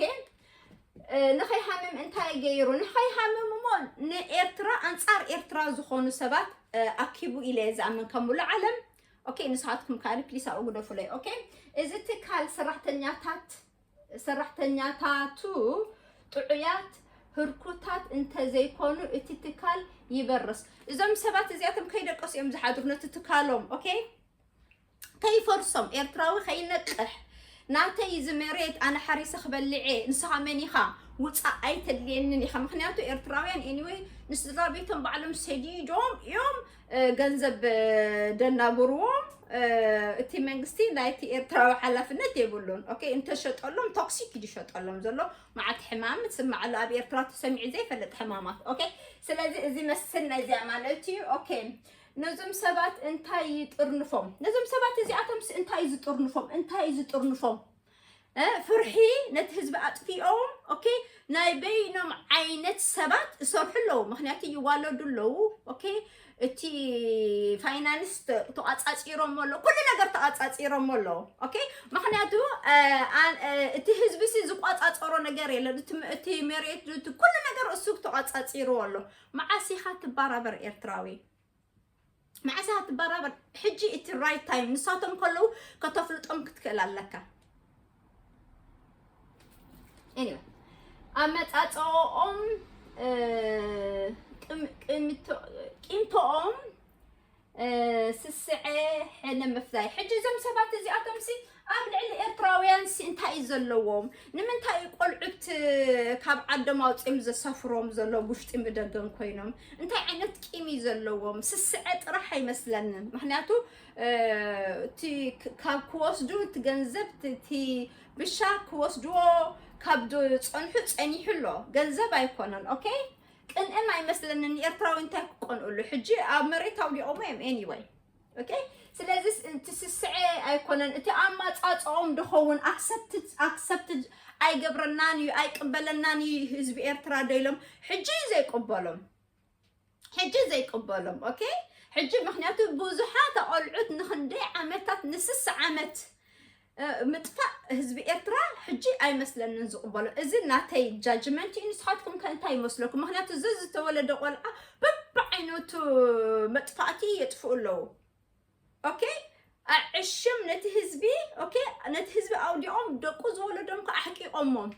ንኸይሃምም እንታይ ገይሩ? ንኸይሃምም እሞ ንኤርትራ ኣንጻር ኤርትራ ዝኾኑ ሰባት ኣኪቡ ኢለ እየ ዝኣምን ከም ሙሉእ ዓለም። ኦኬ፣ ንስኻትኩም ካሊ ፕሊስ ኣብኡ ግደፉለይ። ኦኬ፣ እዚ ትካል ሰራሕተኛታት ሰራሕተኛታቱ ጥዑያት ህርኩታት እንተዘይኮኑ እቲ ትካል ይበርስ። እዞም ሰባት እዚኣቶም ከይደቀሱ እዮም ዝሓድሩ ነቲ ትካሎም። ኦኬ፣ ከይፈርሶም፣ ኤርትራዊ ከይነቅሕ፣ ናተይ እዚ መሬት ኣነ ሓሪሰ ክበልዕ እየ፣ ንስኻ መን ኢኻ? ውፃእ፣ ኣይተድልየንን ኢኻ። ምክንያቱ ኤርትራውያን anyway ንስድራ ቤቶም ባዕሎም ሰዲዶም እዮም። ገንዘብ ደናግርዎም። እቲ መንግስቲ ናይቲ ኤርትራዊ ሓላፍነት የብሉን። ኦኬ፣ እንተሸጠሎም፣ ቶክሲክ ይሸጠሎም ዘሎ። መዓት ሕማም ትስማዕ ኣሎ ኣብ ኤርትራ ተሰሚዑ ዘይፈልጥ ሕማማት። ኦኬ፣ ስለዚ እዚ መስል ናይዚኣ ማለት እዩ። ኦኬ፣ ነዞም ሰባት እንታይ ይጥርንፎም? ነዞም ሰባት እዚኣቶም እንታይ ዝጥርንፎም? እንታይ ዝጥርንፎም? ፍርሒ ነቲ ህዝቢ ኣጥፊኦም። ኦኬ፣ ናይ በይኖም ዓይነት ሰባት እሰርሑ ኣለዉ። ምክንያቱ ይዋለዱ ኣለዉ። ኦኬ፣ እቲ ፋይናንስ ተቋፃፂሮም ኣሎ፣ ኩሉ ነገር ተቋፃፂሮም ኣሎ። ኦኬ፣ ምክንያቱ እቲ ህዝቢ ሲ ዝቋፃፀሮ ነገር የለን። እቲ መሬት፣ ኩሉ ነገር እሱ ተቋፃፂርዎ ኣሎ። መዓስ ኢኻ ትባራበር ኤርትራዊ? መዓስ ኢኻ ትባራበር? ሕጂ እቲ ራይት ታይም፣ ንሳቶም ከለዉ ከተፍልጦም ክትክእል ኣለካ። Anyway፣ ኣመጻጽኦም ቂምቶኦም ስስዐ ሕነ ምፍላይ። ሕጂ እዞም ሰባት እዚኣቶም ሲ ኣብ ልዕሊ ኤርትራውያን ሲ እንታይ እዩ ዘለዎም? ንምንታይ እዩ ቆልዑት ካብ ዓዶም ኣውፅኦም ዘሳፍሮም ዘሎ ውሽጢ ብደገን ኮይኖም? እንታይ ዓይነት ቂም እዩ ዘለዎም? ስስዐ ጥራሕ ኣይመስለንን። ምክንያቱ እቲ ካብ ክወስዱ፣ እቲ ገንዘብ፣ እቲ ብሻ ክወስድዎ ካብ ዝፀንሑ ፀኒሑ ኣሎ። ገንዘብ ኣይኮነን። ኦኬ፣ ቅንእም ኣይመስለንን። ንኤርትራዊ እንታይ ክቀንእሉ? ሕጂ ኣብ መሬት ኣውዲቖሞ እዮም። Anyway፣ ኦኬ፣ ስለዚ እቲ ስስዐ ኣይኮነን፣ እቲ ኣማጻጽኦም ድኸውን። ኣክሰፕትድ ኣይገብረናን እዩ፣ ኣይቅበለናን እዩ ህዝቢ ኤርትራ ዶ ኢሎም። ሕጂ ዘይቅበሎም፣ ሕጂ ዘይቅበሎም። ኦኬ፣ ሕጂ ምክንያቱ ብዙሓት ኣቆልዑት ንክንደይ ዓመታት፣ ንስስ ዓመት ምጥፋእ ህዝቢ ኤርትራ ሕጂ ኣይመስለንን ዝቕበሎ። እዚ ናተይ ጃጅመንት እዩ። ንስኻትኩም ከ እንታይ ይመስለኩም? ምክንያቱ እዚ ዝተወለደ ቆልዓ በብዓይነቱ መጥፋእቲ የጥፍኡ ኣለዉ። ኦኬ፣ ኣዕሽም ነቲ ህዝቢ፣ ኦኬ፣ ነቲ ህዝቢ ኣውዲቖም፣ ደቁ ዝወለዶም ከ ኣሕቂቖሞም።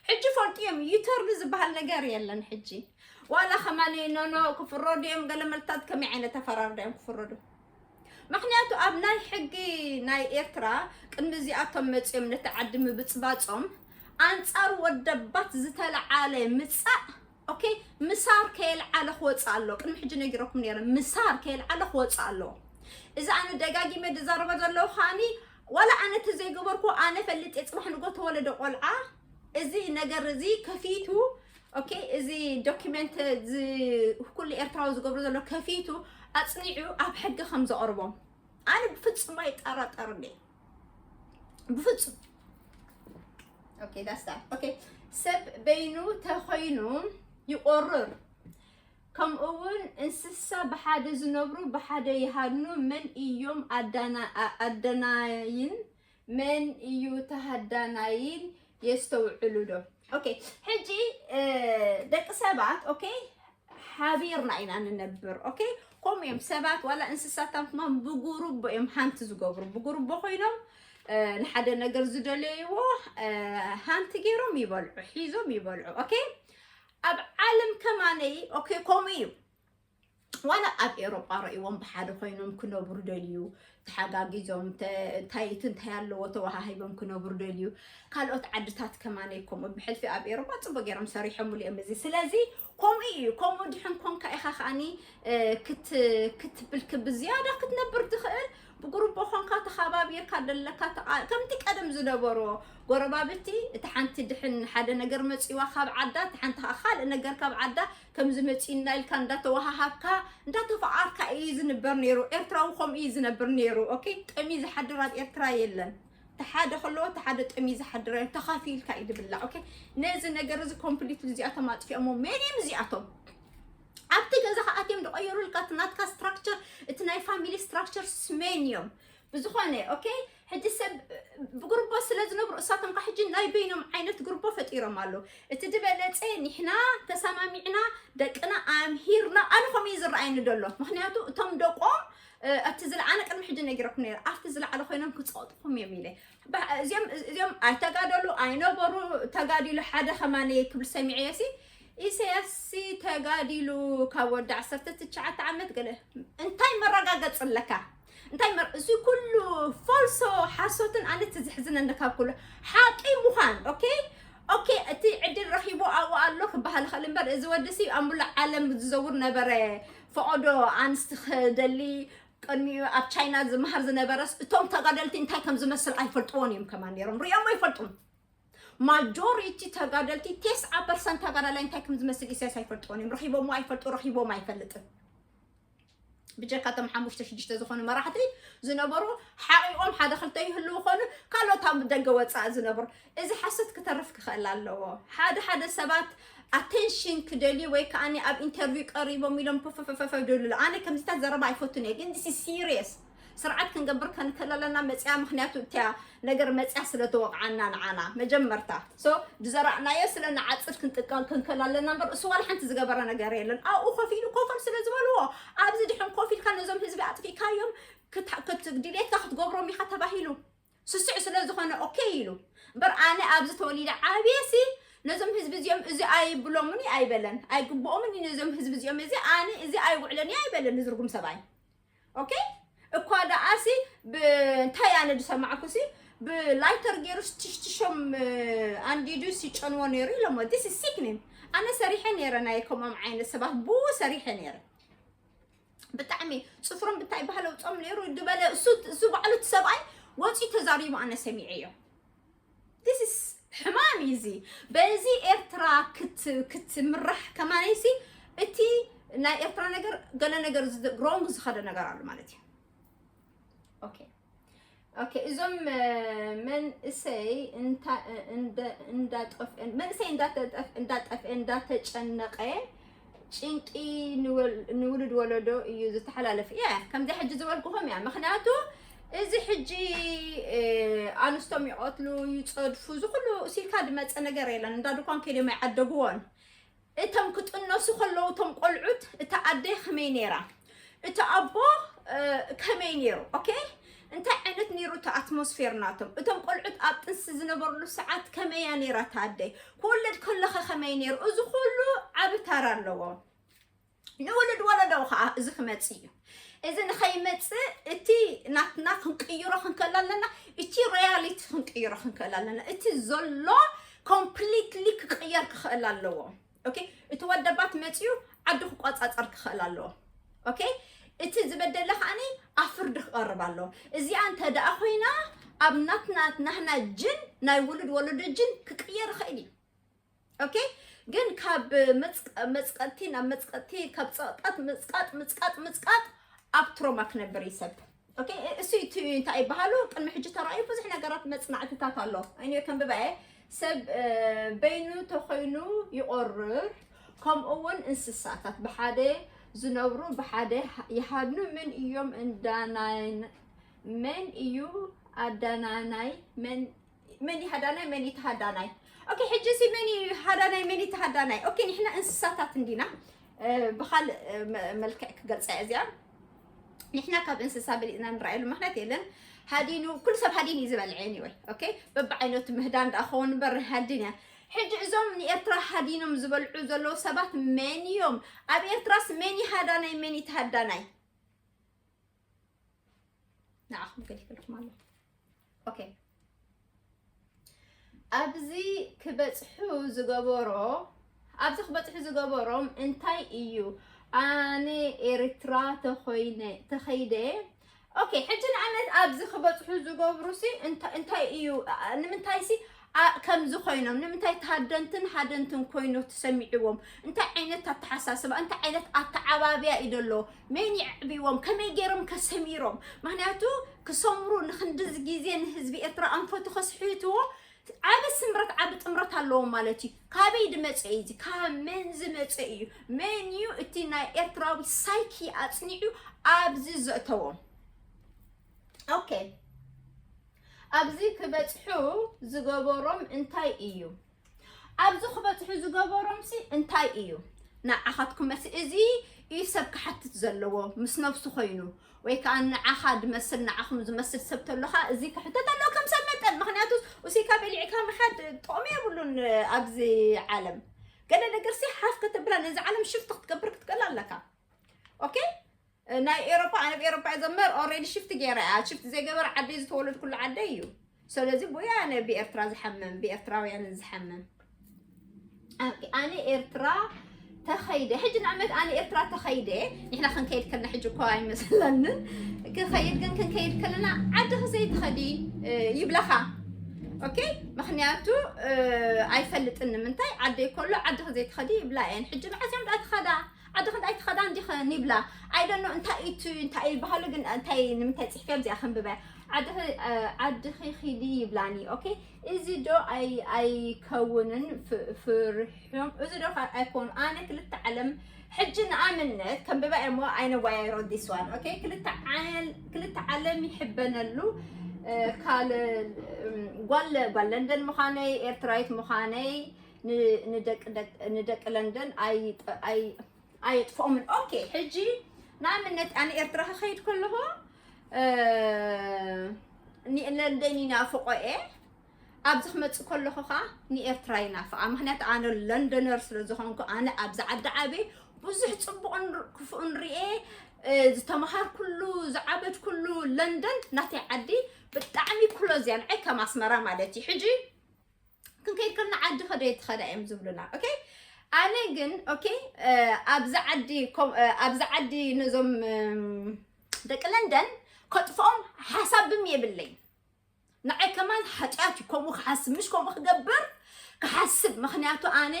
ሕጂ ፈልጡ እዮም። ዩተርን ዝበሃል ነገር የለን። ሕጂ ዋላ ከማን ኖኖ ክፍረዱ እዮም። ገለ መልታት ከመይ ዓይነት ኣፈራርዳ እዮም ክፍረዱ? ምክንያቱ ኣብ ናይ ሕጊ ናይ ኤርትራ ቅድሚ እዚኣቶም መፅኦም ነቲ ዓዲ ምብፅባፆም ኣንፃር ወደባት ዝተለዓለ ምፃእ። ኦኬ፣ ምሳር ከየልዓለ ክወፅእ ኣሎ። ቅድሚ ሕጂ ነጊረኩም ነይረ፣ ምሳር ከየልዓለ ክወፅእ ኣሎ። እዚ ኣነ ደጋጊመ ዝዛረበ ዘለኹ ከዓኒ ዋላ ኣነ እቲ ዘይገበርኩ ኣነ ፈልጥ እየ። ፅባሕ ንጎ ተወለደ ቆልዓ እዚ ነገር እዚ ከፊቱ፣ ኦኬ፣ እዚ ዶኪመንት እዚ ኩሉ ኤርትራዊ ዝገብሮ ዘሎ ከፊቱ ኣፅኒዑ ኣብ ሕጊ ከም ዘቕርቦም ኣነ ብፍጹም ኣይጠራጠርን እየ። ብፍጹም። ኦኬ፣ that's that። ኦኬ፣ ሰብ በይኑ ተኾይኑ ይቆርር። ከምኡ እውን እንስሳ ብሓደ ዝነብሩ ብሓደ ይሃድኑ። መን እዮም ኣዳና-፣ ኣ-፣ ኣደናይን መን እዩ ተሃዳናይን የስተውዕሉ ዶ? ኦኬ፣ ሕጂ፣ እ፣ ደቂ ሰባት፣ ኦኬ፣ ሓቢርና ኢና ንነብር። ኦኬ፣ ከምኡ እዮም ሰባት ዋላ እንስሳታት ድማ ብጉሩቦ እዮም ሃንት ዝገብሩ። ብጉሩቦ ኮይኖም፣ እ፣ ንሓደ ነገር ዝደለይዎ፣ እ፣ ሃንት ገይሮም ይበልዑ፣ ሒዞም ይበልዑ። ኦኬ፣ ኣብ ዓለም ከማነይ፣ ኦኬ፣ ከምኡ እዩ። ዋላ ኣብ ኤሮጳ ረእይዎም ብሓደ ኮይኖም ክነብሩ ደልዩ፣ ተሓጋጊዞም፣ ተ-፣ እንታይ እቲ እንታይ ኣለዎ ተወሃሂቦም ክነብሩ ደልዩ። ካልኦት ዓድታት ከማነይ ከምኡ ብሕልፊ ኣብ ኤሮጳ ጽቡቅ ገይሮም ሰሪሖምሉ እዮም እዚ። ስለዚ ከምኡ እዩ። ከምኡ ድሕን ኮንካ ኢኻ ከኣኒ፣ እ፣ ክት-፣ ክትብል ክብ ዝያዳ ክትነብር ትኽእል። ብጉሩቦ ኮንካ ተኻባቢርካ ደለካ ተቓ-፣ ከምቲ ቀደም ዝነበሮ ጎረባብቲ፣ እቲ ሓንቲ ድሕን ሓደ ነገር መጺዋ ካብ ዓዳ፣ እቲ ሓንቲ ከኣ ካልእ ነገር ካብ ዓዳ፣ ከምዚ መጺእና ኢልካ እንዳተወሃሃብካ፣ እንዳተፈቓርካ እዩ ዝንበር ነይሩ። ኤርትራዊ ከምኡ እዩ ዝነብር ነይሩ። ኦኬ? ጠምዩ ዝሓድር ኣብ ኤርትራ የለን። እቲ ሓደ ከለዎ፣ እቲ ሓደ ጠምዩ ዝሓድር፣ ተኻፊልካ እዩ ዝብላዕ። ኦኬ? ነዚ ነገር እዚ ኮምፕሊትሊ እዚኣቶም ኣጥፊኦሞ። መን እዮም እዚኣቶም? ኣብቲ ገዛኻ ኣትዮም ዝቐየሩልካ፣ እቲ ናትካ ስትራክቸር፣ እቲ ናይ ፋሚሊ ስትራክቸር ስሜን እዮም። ብዝኾነ፣ ኦኬ፣ ሕጂ ሰብ ብጉርቦ ስለ ዝነብሩ፣ እሳቶም ከ ሕጂ ናይ በይኖም ዓይነት ጉርቦ ፈጢሮም ኣለዉ። እቲ ዝበለጸ ንሕና ተሰማሚዕና ደቅና ኣምሂርና፣ ኣነ ከምኡ እዩ ዝረኣየኒ ዘሎ። ምኽንያቱ እቶም ደቆም ኣብቲ ዝለዓለ ቅድሚ ሕጂ ነጊረኩም ነይረ ኣብቲ ዝለዓለ ኮይኖም ክፀቕጥኹም እዮም ኢለ። እዚኦም እዚኦም ኣይተጋደሉ ኣይነበሩ። ተጋዲሉ ሓደ ከማን ክብል ሰሚዐ ሲ ኢሳያስ ተጋዲሉ ካብ ወዲ ዓሰርተ ትሽዓተ ዓመት ገለ እንታይ መረጋገፂ ኣለካ? እንታይ መር እዚ ኩሉ ፎልሶ ሓሶትን ኣነ ትዝሕዝነኒ ካብ ኩሉ ሓቂ ምዃን። ኦኬ ኦኬ፣ እቲ ዕድል ረኺቡ ኣብኡ ኣሎ ክበሃል ይኽእል እምበር እዚ ወዲ ሲ ኣብ ሙሉእ ዓለም ዝዘውር ነበረ። ፈቐዶ ኣንስቲ ክደሊ ቅድሚኡ ኣብ ቻይና ዝመሃር ዝነበረስ እቶም ተጋደልቲ እንታይ ከም ዝመስል ኣይፈልጥዎን እዮም ከማን ነይሮም ሪኦም ኣይፈልጡን። ማጆሪቲ ተጋደልቲ ተስዓ ፐርሰንት ተጋዳላይ እንታይ ከም ዝመስል ኢሳያስ ኣይፈልጥዎን እዮም። ረኺቦምዎ ኣይፈልጡ ረኺቦም ኣይፈልጥን። ብጀካ እቶም ሓሙሽተ ሽዱሽተ ዝኾኑ መራሕቲ ዝነበሩ ሓቂቆም ሓደ ክልተ ይህልው ኾኑ ካልኦት ኣብ ደገ ወፃኢ ዝነበሩ። እዚ ሓሶት ክተርፍ ክኽእል ኣለዎ። ሓደ ሓደ ሰባት ኣቴንሽን ክደልዩ ወይ ከዓ ኣብ ኢንተርቪው ቀሪቦም ኢሎም ፖፈፈፈፈ ደልሉ። ኣነ ከምዚታት ዘረባ ኣይፈቱን እየ፣ ግን ዲስ ሲሪየስ ስርዓት ክንገብር ከንክእል ኣለና። መፅያ ምክንያቱ እቲያ ነገር መፅያ ስለ ተወቕዓና ንዓና መጀመርታ ሶ ዝዘራእናዮ ስለ ንዓፅድ ክንጥቀም ክንክእል ኣለና እምበር እሱ ዋላ ሓንቲ ዝገበረ ነገር የለን። ኣብኡ ኮፍ ኢሉ ኮፈል ስለ ዝበልዎ ኣብዚ ድሕን ኮፍ ኢልካ ነዞም ህዝቢ ኣጥፊእካዮም ድሌትካ ክትገብሮም ኢካ ተባሂሉ ስስዕ ስለ ዝኾነ ኦኬ ኢሉ እምበር ኣነ ኣብዚ ተወሊደ ዓብየ ሲ ነዞም ህዝቢ እዚኦም እዚ ኣይብሎምን እዩ ኣይበለን። ኣይግብኦምን እዩ ነዞም ህዝቢ እዚኦም እዚ ኣነ እዚ ኣይውዕለን እዩ ኣይበለን። ንዝርጉም ሰብኣይ ኦኬ እኳ ደኣሲ እንታይ ኣነ ዝሰማዕኩ ሲ ብላይተር ገይሩ ትሽትሾም ኣንዲዱ ሲጨንዎ ነይሩ ኢሎሞ። ዲስ ሲክኒን ኣነ ሰሪሐ ነይረ ናይ ከምኦም ዓይነት ሰባት ብኡ ሰሪሐ ነይረ። ብጣዕሚ ፅፍሮም ብታይ ባህል ኣውፆም ነይሩ ዝበለ እሱ እሱ ባዕሉ እቲ ሰብኣይ ወፂኡ ተዛሪቡ ኣነ ሰሚዐዮ። ዲስ ሕማም እዩ እዚ። በዚ ኤርትራ ክትምራሕ ከማነይሲ እቲ ናይ ኤርትራ ነገር ገለ ነገር ሮንግ ዝኸደ ነገር ኣሎ ማለት እዩ። ኦኬ ኦኬ እዞም መንእሰይ እንዳጠፍኤ መንእሰይ እንዳጠፍኤ እንዳተጨነቀ ጭንቂ ንውልድ ወለዶ እዩ ዝተሓላለፍ እያ። ከምዚ ሕጂ ዝበልኩኹም እያ። ምክንያቱ እዚ ሕጂ ኣንስቶም ይቐትሉ ይፀድፉ ዝኩሉ ሲልካ ድመፀ ነገር የለን። እንዳ ድኳን ከይዶም ኣይዓደግዎን። እቶም ክጥነሱ ከለዉ እቶም ቆልዑት እታ ኣደ ከመይ ነይራ፣ እቲ ኣቦ ከመይ ነይሩ? ኦኬ እንታይ ዓይነት ነይሩ እቲ ኣትሞስፌር ናቶም? እቶም ቆልዑት ኣብ ጥንሲ ዝነበርሉ ሰዓት ከመይ እያ ነይራ እታ ኣደ? ክውለድ ከለኸ ከመይ ነይሩ? እዚ ኩሉ ዓቢ ታራ ኣለዎ። ንውልድ ወለዶ ከዓ እዚ ክመፅእ እዩ። እዚ ንኸይመፅእ እቲ ናትና ክንቅይሮ ክንክእል ኣለና። እቲ ሪያሊቲ ክንቅይሮ ክንክእል ኣለና። እቲ ዘሎ ኮምፕሊትሊ ክቅየር ክኽእል ኣለዎ። ኦኬ እቲ ወደባት መፅዩ ዓዲ ክቆፃፀር ክኽእል ኣለዎ። ኦኬ እቲ ዝበደለ ከዓኒ ኣብ ፍርዲ ክቐርብ ኣለዎ። እዚኣ እንተ ደኣ ኮይና ኣብ ናትና ናህና ጅን ናይ ውሉድ ወለዶ ጅን ክቅየር ይኽእል እዩ። ኦኬ ግን ካብ መፅቀጥቲ ናብ መፅቀጥቲ ካብ ፀቕጣት ምፅቃጥ ምፅቃጥ ምፅቃጥ ኣብ ትሮማ ክነብር እዩ ሰብ። ኦኬ እሱ እዩ እንታይ ይበሃሉ ቅድሚ ሕጂ ተራእዩ ብዙሕ ነገራት መፅናዕትታት ኣሎ። እኔ ከንብባ እየ። ሰብ በይኑ ተኾይኑ ይቆርር። ከምኡ እውን እንስሳታት ብሓደ ዝነብሩ ብሓደ ይሃድኑ። ምን እዮም እንዳናይ መን እዩ ኣዳናናይ መን መን እዩ ሃዳናይ መን እዩ ተሃዳናይ? ኦኬ ሕጂ ሲ መን እዩ ሃዳናይ መን እዩ ተሃዳናይ? ኦኬ ንሕና እንስሳታት እንዲና። ብካልእ መልክዕ ክገልፃ እዚኣ ንሕና ካብ እንስሳ በሊፅና ንረኣየሉ ምክንያት የለን። ሃዲኑ ኩሉ ሰብ ሃዲኑ እዩ ዝበልዐ። Anyway ኦኬ በብዓይነቱ ምህዳን ደኣ ክኸውን እምበር ሃድን እያ። ሕጂ እዞም ንኤርትራ ሃዲኖም ዝበልዑ ዘለዉ ሰባት መን እዮም? ኣብ ኤርትራስ መን እዩ ሃዳናይ መን እዩ ተሃዳናይ? ንዓኹም ገዲፈልኩም ኣለኹ። ኦኬ ኣብዚ ክበፅሑ ዝገበሮ ኣብዚ ክበፅሑ ዝገበሮም እንታይ እዩ? ኣነ ኤርትራ ተኾይነ ተኸይደ ኦኬ ሕጂ ንኣብነት ኣብዚ ክበፅሑ ዝገብሩ ሲ እንታይ እዩ? ንምንታይ ሲ ከምዚ ኮይኖም ንምንታይ ተሃደንትን ሃደንትን ኮይኑ ተሰሚዕዎም? እንታይ ዓይነት ኣተሓሳስባ እንታይ ዓይነት ኣተዓባብያ እዩ ደሎ? መን ይዕብዎም? ከመይ ገይሮም ከሰሚሮም? ምክንያቱ ክሰምሩ ንክንድዚ ግዜ ንህዝቢ ኤርትራ ኣንፈቱ ከስሒትዎ ዓቢ ስምረት ዓቢ ጥምረት ኣለዎም ማለት እዩ። ካበይ ድመፀ እዩ እዚ? ካብ መን ዝመፀ እዩ? መን እዩ እቲ ናይ ኤርትራዊ ሳይኪ ኣፅኒዑ ኣብዚ ዘእተዎም? ኦኬ ኣብዚ ክበፅሑ ዝገበሮም እንታይ እዩ? ኣብዚ ክበፅሑ ዝገበሮም ሲ እንታይ እዩ? ንዓኻትኩም መሲ እዚ እዩ ሰብ ክሓትት ዘለዎ ምስ ነብሱ ኮይኑ፣ ወይ ከዓ ንዓኻ ዝመስል ንዓኹም ዝመስል ሰብ ተሎኻ እዚ ክሕተት ኣለዎ ከም ሰብ መጠን። ምክንያቱ እሲካ በሊዕካ ምኻድ ጥቕሚ የብሉን ኣብዚ ዓለም። ገለ ነገር ሲ ሓፍ ከተብላ ነዚ ዓለም ሽፍት ክትገብር ክትክእል ኣለካ። ኦኬ፣ ናይ ኤሮፓ፣ ኣነ ኣብ ኤሮፓ እየ ዘመር ኦልሬዲ ሽፍት ገይረ እያ። ሽፍት ዘይገበር ዓደይ ዝተወለድኩሉ ዓደይ እዩ። ስለዚ ብኡ ኣነ ብኤርትራ ዝሓምም፣ ብኤርትራውያን ዝሓምም። ኣነ ኤርትራ ተኸይደ ሕጂ ንዓመት ኣነ ኤርትራ ተኸይደ ንሕና ክንከይድ ከለና ሕጂ እኮ ኣይመስለንን። ክኸይድ ግን ክንከይድ ከለና ዓድኺ ዘይትኸዲ ይብለኻ። ኦኬ፣ ምክንያቱ ኣይፈልጥን ንምንታይ ዓደይ ከሎ ዓድኺ ዘይትኸዲ ይብላ እየን። ሕጂ መዓስ እዮም ደኣ ትኸዳ? ዓድኺ እንታይ ትኸዳ እንዲኸ ንብላ። ኣይደኖ እንታይ እዩ እቲ እንታይ እዩ ዝበሃሉ ግን እንታይ ንምንታይ ፅሕፍያ እዚኣ ከንብበ። ዓድኺ እ፣ ዓድኺ ኺዲ ይብላኒ። ኦኬ፣ እዚ ዶ ኣይ ኣይከውንን ፍ- ፍርሕዮም እዚ ዶ ካ- ኣይኮኑ ኣነ ክልተ ዓለም ሕጂ ንኣብነት ከንብባ እሞ ኣይነዋያይሮ this one okay ክልተ ዓል- ክልተ ዓለም ይሕበነሉ እ፣ ካል እም፣ ጓል ጓል ለንደን ምዃነይ ኤርትራዊት ምዃነይ ን- ንደቂ ደቂ- ንደቂ ለንደን ኣይ ኣይ ኣየጥፍኦምን። ኦኬ ሕጂ ንኣብነት ኣነ ኤርትራ ክኸይድ ከለኹ እ፣ ኒ- ለንደን ይናፍቆ እየ። ኣብዚ ክመፅእ ከለኹ ከዓ ንኤርትራ ይናፍቃ። ምክንያቱ ኣነ ለንደነር ስለ ዝኾንኩ ኣነ ኣብዚ ዓዲ ዓበይ ብዙሕ ፅቡቕን ር- ክፉእን ርኤ እ፣ ዝተምሃርኩሉ ዝዓበድኩሉ ለንደን ናተይ ዓዲ ብጣዕሚ ክሎዝ እያ ንዓይ ከም ኣስመራ ማለት እዩ። ሕጂ ክንከይድ ከለና ዓዲ ከደ ትኸዳ እዮም ዝብሉና። ኦኬ ኣነ ግን ኦኬ ኣብዚ ዓዲ ኮም- ኣብዚ ዓዲ ነዞም እም፣ ደቂ ለንደን ከጥፍኦም ሓሳብም የብለይ። ንዓይ ከማን ሓጢኣት እዩ ከምኡ ክሓስብ ምሽ ከምኡ ክገብር ክሓስብ ምክንያቱ ኣነ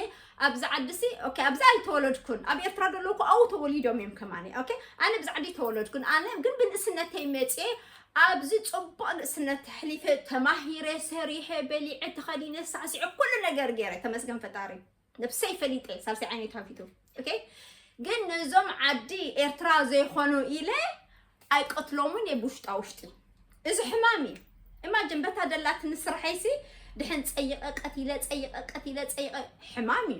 ኣብዚ ዓዲ ሲ ኦኬ ኣብዚ ኣይተወለድኩን ኣብ ኤርትራ ዘለኩ ኣብኡ ተወሊዶም እዮም ከማን ኦኬ ኣነ ኣብዚ ዓዲ ተወለድኩን ኣነ ግን ብንእስነተይ መፅየ ኣብዚ ፅቡቕ ንእስነት ተሕሊፈ ተማሂረ ሰሪሐ በሊዐ ተኸዲነ ሳዕሲዐ ኩሉ ነገር ገይረ ተመስገን ፈጣሪ ነብሰይ ፈሊጠ ሳልሰይ ዓይነይ ተኸፊቱ ኦኬ ግን ነዞም ዓዲ ኤርትራ ዘይኮኑ ኢለ ኣይቀትሎምን እየ ብውሽጣ ውሽጢ እዚ ሕማም እዩ እማጅን በታ ደላትኒ ስርሐይሲ ድሕን ፀይቐ ቀቲለ ፀይቐ ቀቲለ ፀይቐ ሕማም እዩ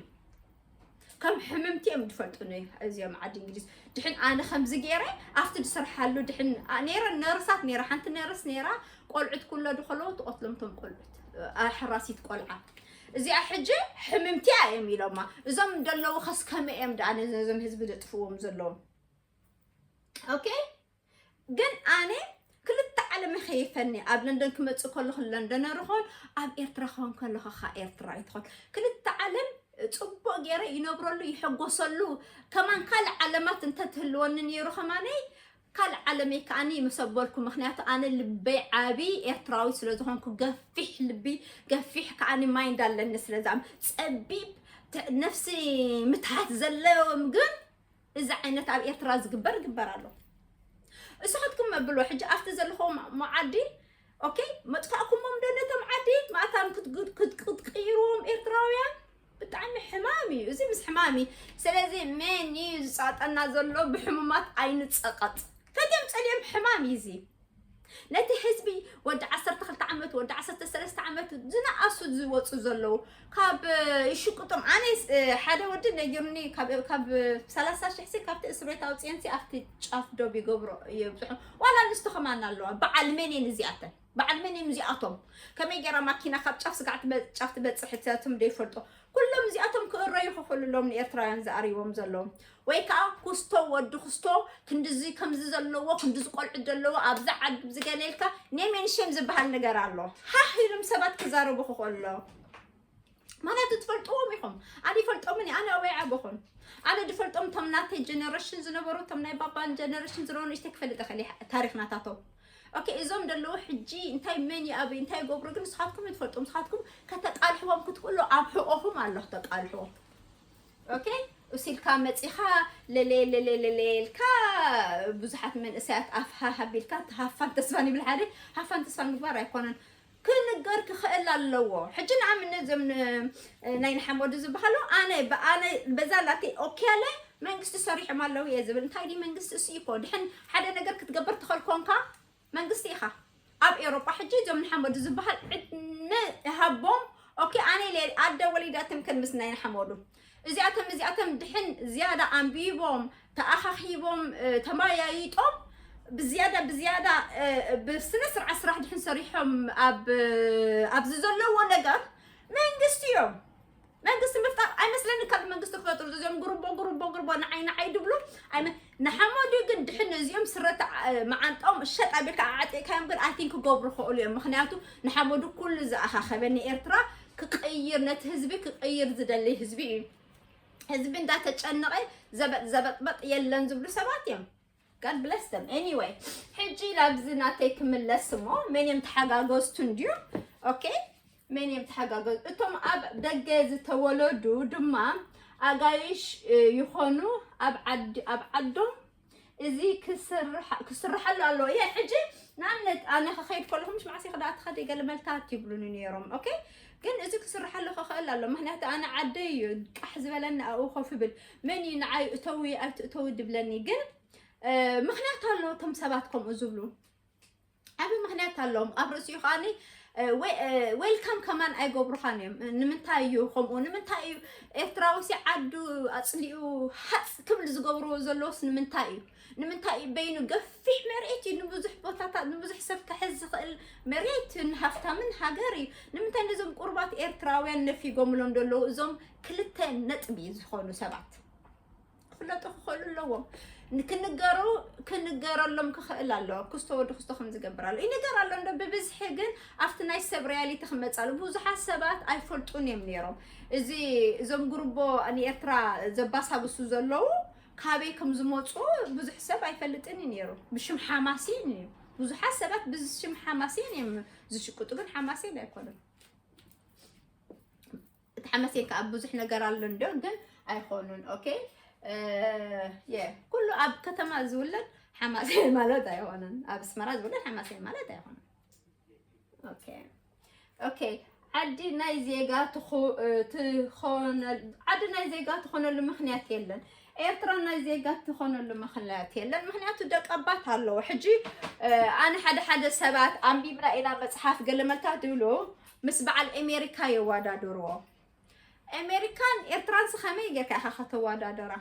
ከም ሕምምቲ እዮም ዝፈልጡኒ እዚኦም ዓዲ እንግሊዝ ድሕን ኣነ ከምዚ ገይረ ኣብቲ ዝሰርሓሉ ድሕን ነረ ነርሳት ነራ ሓንቲ ነርስ ነራ ቆልዑት ኩሎ ድከለዎ ትቐትሎም ቶም ቆልዑት ኣሕራሲት ቆልዓ እዚኣ ሕጂ ሕምምቲያ እዮም ኢሎማ እዞም ደለዉ ከስከመ እዮም ደኣ ነዞም ህዝቢ ዘጥፍዎም ዘለዎም ኦኬ ግን ኣነ ክልተ ዓለም ይኸይፈኒ ኣብ ለንደን ክመፅእ ከለኹ ለንደነር ኾን ኣብ ኤርትራ ክኾን ከለኹ ካ ኤርትራ ይትኾን ክልተ ዓለም ፅቡቅ ገይረ ይነብረሉ ይሕጎሰሉ ከማን ካልእ ዓለማት እንተትህልወኒ ነይሩ ከማነይ ካልእ ዓለመይ ከዓኒ ይምሰበልኩ ምክንያቱ ኣነ ልበይ ዓቢ ኤርትራዊ ስለ ዝኾንኩ ገፊሕ ልቢ ገፊሕ ከዓኒ ማይንድ ኣለኒ ስለዚ ጸቢብ ነፍሲ ምትሓት ዘለዎም ግን እዚ ዓይነት ኣብ ኤርትራ ዝግበር ግበር ኣሎ እሳትኩም መብሎ ሕጂ ኣብቲ ዘለኹም መዓዲ ኦኬ መጥፋእኩሞም ዶ ነቶም ዓዲ ማእታን ክትቅይርዎም ኤርትራውያን ብጣዕሚ ሕማም እዩ እዚ ምስ ሕማም እዩ ስለዚ መን እዩ ዝፃጠና ዘሎ ብሕሙማት ኣይንፀቐጥ ፈትዮም ፀልዮም ሕማም እዩ እዚ ነቲ ህዝቢ ወዲ ዓሰርተ ክልተ ዓመት ወዲ ዓሰርተ ሰለስተ ዓመት ዝነኣሱ ዝወፁ ዘለዉ ካብ ይሽቅጦም ኣነ ሓደ ወዲ ነጊሩኒ ካብ ሰላሳ ሽሕ ሲ ካብቲ እስር ቤት ኣውፅኤንሲ ኣብቲ ጫፍ ዶብ ይገብሮ የብፅሑ ዋላ ኣንስቶ ከማን ኣለዋ በዓል መን እየን እዚኣተን በዓል መን እዮም እዚኣቶም ከመይ ገይራ ማኪና ካብ ጫፍ ስጋዕ ጫፍ ትበፅሕ እትም ዘይፈልጦ ኩሎም እዚኣቶም ክእረዩ ክኽእሉሎም ንኤርትራውያን ዝኣርይዎም ዘለዎም ወይ ከዓ ኩስቶ ወዲ ኩስቶ ክንድዚ ከምዚ ዘለዎ ክንድዚ ቆልዑ ዘለዎ ኣብዚ ዓዲ ዝገለልካ ኔሜንሽም ዝበሃል ነገር ኣሎ ሃህ ኢሎም ሰባት ክዛረቡ ክኽእሉ ኣለዎ ማለት ትፈልጥዎም ኢኹም ኣነ ይፈልጦምን ኣነ ኣበይ ዓበኹም ኣነ ዝፈልጦም ቶም ናተይ ጀነሬሽን ዝነበሩ ቶም ናይ ባባን ጀነሬሽን ዝነበሩ ንእሽተይ ክፈልጥ ኽእል ታሪክ ናታቶም ኦኬ እዞም ደለዉ ሕጂ እንታይ መን ይኣበይ እንታይ ይገብሩ ግን ንስኻትኩም ትፈልጡ ንስኻትኩም ከተቃልሕዎም ክትክእሉ ኣብ ሕቆኹም ኣሎ ተቃልሕዎም ኦኬ እሲልካ መፂኻ ለሌ ለሌ ለሌ ኢልካ ብዙሓት መንእሰያት ኣፍ ሃሃቢልካ ሃፋን ተስፋን ይብል ሓደ ሃፋን ተስፋን ምግባር ኣይኮነን ክንገር ክኽእል ኣለዎ ሕጂ ንኣብነት ዞም ናይ ንሓመዱ ዝበሃሉ ኣነ ብኣነ በዛ ላተይ ኦኬ ኣለ መንግስቲ ሰሪሖም ኣለዉ እየ ዝብል እንታይ ድዩ መንግስቲ እሱ እኮ ድሕን ሓደ ነገር ክትገብር ትኸል ኮንካ መንግስቲ ኢኻ ኣብ ኤሮጳ ሕጂ እዞም ንሓመዱ ዝበሃል ዕድመ ሃቦም ኦኬ ኣነ ኢለ ኣደ ወሊዳትም ከን ምስ ናይ ንሓመዱ እዚኣቶም እዚኣቶም ድሕን ዝያዳ ኣንቢቦም ተኣኻኺቦም ተማያይጦም ብዝያዳ ብዝያዳ ብስነ ስርዓት ስራሕ ድሕን ሰሪሖም ኣብ ኣብዚ ዘለዎ ነገር መንግስቲ እዮም። መንግስቲ ምፍጣር ኣይመስለኒ። ካብ መንግስቲ ክፈጥሩ እዚኦም ጉርቦ ጉርቦ ጉርቦ ንዓይ ንዓይ ድብሉ ኣይመ ንሓመዱ ግን ድሕን እዚኦም ስረት መዓንጣኦም እሸጥ ኣቢልካ ዓጢእካዮም ግን ኣይ ቲንክ ክገብሩ ክእሉ እዮም። ምክንያቱ ንሓመዱ ኩሉ ዝኣኻኸበ ንኤርትራ ክቅይር ነቲ ህዝቢ ክቅይር ዝደሊ ህዝቢ እዩ። ህዝቢ እንዳተጨነቐ ዘበጥ ዘበጥበጥ የለን ዝብሉ ሰባት እዮም። God bless them. Anyway ሕጂ ላብዚ ናተይ ክምለስ እሞ መን እዮም ተሓጋገዝቱ እንድዩ? ኦኬ መን እዮም ተሓጋገዙ? እቶም ኣብ ደገ ዝተወለዱ ድማ ኣጋይሽ ይኾኑ ኣብ ዓዶም እዚ ክስርሓሉ ኣለዎ። እየ ሕጂ ንኣብነት ኣነ ክኸይድ ከለኹ ምሽ ማዕሲ ክዳ ትኸደ ገለ መልታት ይብሉኒ ነይሮም። ኦኬ ግን እዚ ክስርሓሉ ክኽእል ኣሎ። ምክንያቱ ኣነ ዓደይ እዩ ቃሕ ዝበለኒ ኣብኡ ኮፍ ይብል። መን እዩ ንዓይ እተዊ ኣይትእተዊ ድብለኒ? ግን ምክንያት ኣሎ እቶም ሰባት ከምኡ ዝብሉ ዓብ ምክንያት ኣለዎም ኣብ ርእሲኡ ከዓኒ ዌልካም ከማን ኣይገብሩኻን እዮም። ንምንታይ እዩ ከምኡ? ንምንታይ እዩ ኤርትራዊ ሲ ዓዱ ኣፅሊኡ ሃፅ ክብል ዝገብርዎ ዘለዎስ ንምንታይ እዩ? ንምንታይ እዩ በይኑ ገፊሕ መሬት እዩ ንብዙሕ ቦታታት ንብዙሕ ሰብ ክሕዝ ዝኽእል መሬት ንሃፍታምን ሃገር እዩ። ንምንታይ ነዞም ቁርባት ኤርትራውያን ነፊጎምሎም ዘለዉ እዞም ክልተ ነጥቢ ዝኾኑ ሰባት? ክፍለጡ ክኽእሉ ኣለዎም። ክንገሩ ክንገረሎም ክኽእል ኣለዎ። ክስቶ ወዲ ክስቶ ከም ዝገብር ኣሎ ይንገር ኣሎ እንዶ ብብዝሒ ግን ኣብቲ ናይ ሰብ ሪያሊቲ ክመፃሉ ብዙሓት ሰባት ኣይፈልጡን እዮም ነይሮም። እዚ እዞም ጉርቦ ንኤርትራ ዘባሳብሱ ዘለዉ ካበይ ከም ዝመፁ ብዙሕ ሰብ ኣይፈልጥን እዩ ነይሩ። ብሽም ሓማሴን እዩ ብዙሓት ሰባት ብሽም ሓማሴን እዮም ዝሽቅጡ፣ ግን ሓማሴን ኣይኮኑን። እቲ ሓመሴን ከዓ ብዙሕ ነገር ኣሎ እንዶ ግን ኣይኾኑን። ኦኬ የ ኩሉ ኣብ ከተማ ዝውለድ ሓማሴን ማለት ኣይኾነን። ኣብ ኣስመራ ዝውለድ ሓማሴን ማለት ኣይኾነን። ኦኬ ኦኬ ዓዲ ናይ ዜጋ ትኾነል ዓዲ ናይ ዜጋ ትኾነሉ ምክንያት የለን። ኤርትራ ናይ ዜጋ ትኾነሉ ምክንያት የለን። ምክንያቱ ደቀባት ኣለዎ። ሕጂ ኣነ ሓደ ሓደ ሰባት ኣንቢብና ኢና መፅሓፍ ገለመልታት ድብሉ ምስ በዓል ኣሜሪካ የዋዳድርዎ። ኣሜሪካን ኤርትራን ሲ ከመይ ጌርካ ኢኻ ከተዋዳደራ?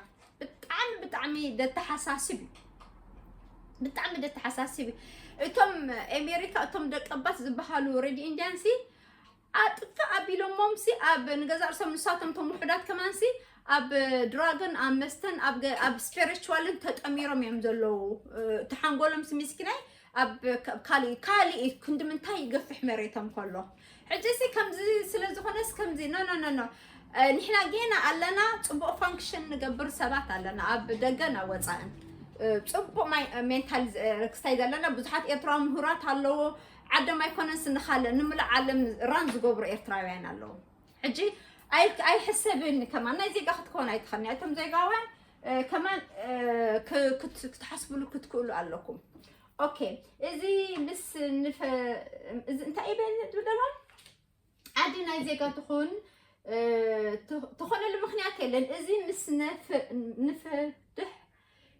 ብጣዕሚ ብጣዕሚ ደተሓሳስብ እዩ። ብጣዕሚ ደተሓሳስብ እዩ። እቶም ኣሜሪካ እቶም ደቀባት ዝበሃሉ ሬድ ኢንዲያን ሲ ኣጥፍእ ኣቢሎሞም ሲ ኣብ ንገዛ ርእሶም ንሳቶም እቶም ውሑዳት ከማን ሲ ኣብ ድራግን ኣብ መስተን ኣብ ስፒሪቹዋልን ተጠሚሮም እዮም ዘለዉ። ተሓንጎሎም ሲ ምስኪናይ ኣብ ካልእ ካልእ ክንዲ ምንታይ ይገፍሕ መሬቶም ከሎ ሕጂ ሲ ከምዚ ስለ ዝኾነስ ከምዚ ኖ ኖ ኖ ኖ ንሕና ጌና ኣለና። ፅቡቅ ፋንክሽን ንገብር ሰባት ኣለና ኣብ ደገን ኣብ ወፃእን። ፅቡቅ ሜንታል ክስታይ ዘለና ብዙሓት ኤርትራዊ ምሁራት ኣለዎ። ዓዶም ኣይኮነን ስንኻለ ንምሉእ ዓለም ራን ዝገብሩ ኤርትራውያን ኣለዉ። ሕጂ ኣይሕሰብን ከማን ናይ ዜጋ ክትከውን ኣይትኸኒ እቶም ዜጋውያን ከማን ክትሓስብሉ ክትክእሉ ኣለኩም። ኦኬ እዚ ምስ ንፈ እዚ እንታይ ይበል ድብደባ ዓዲ ናይ ዜጋ ትኹን ትኾነሉ ምክንያት የለን። እዚ ምስ ንፍትሕ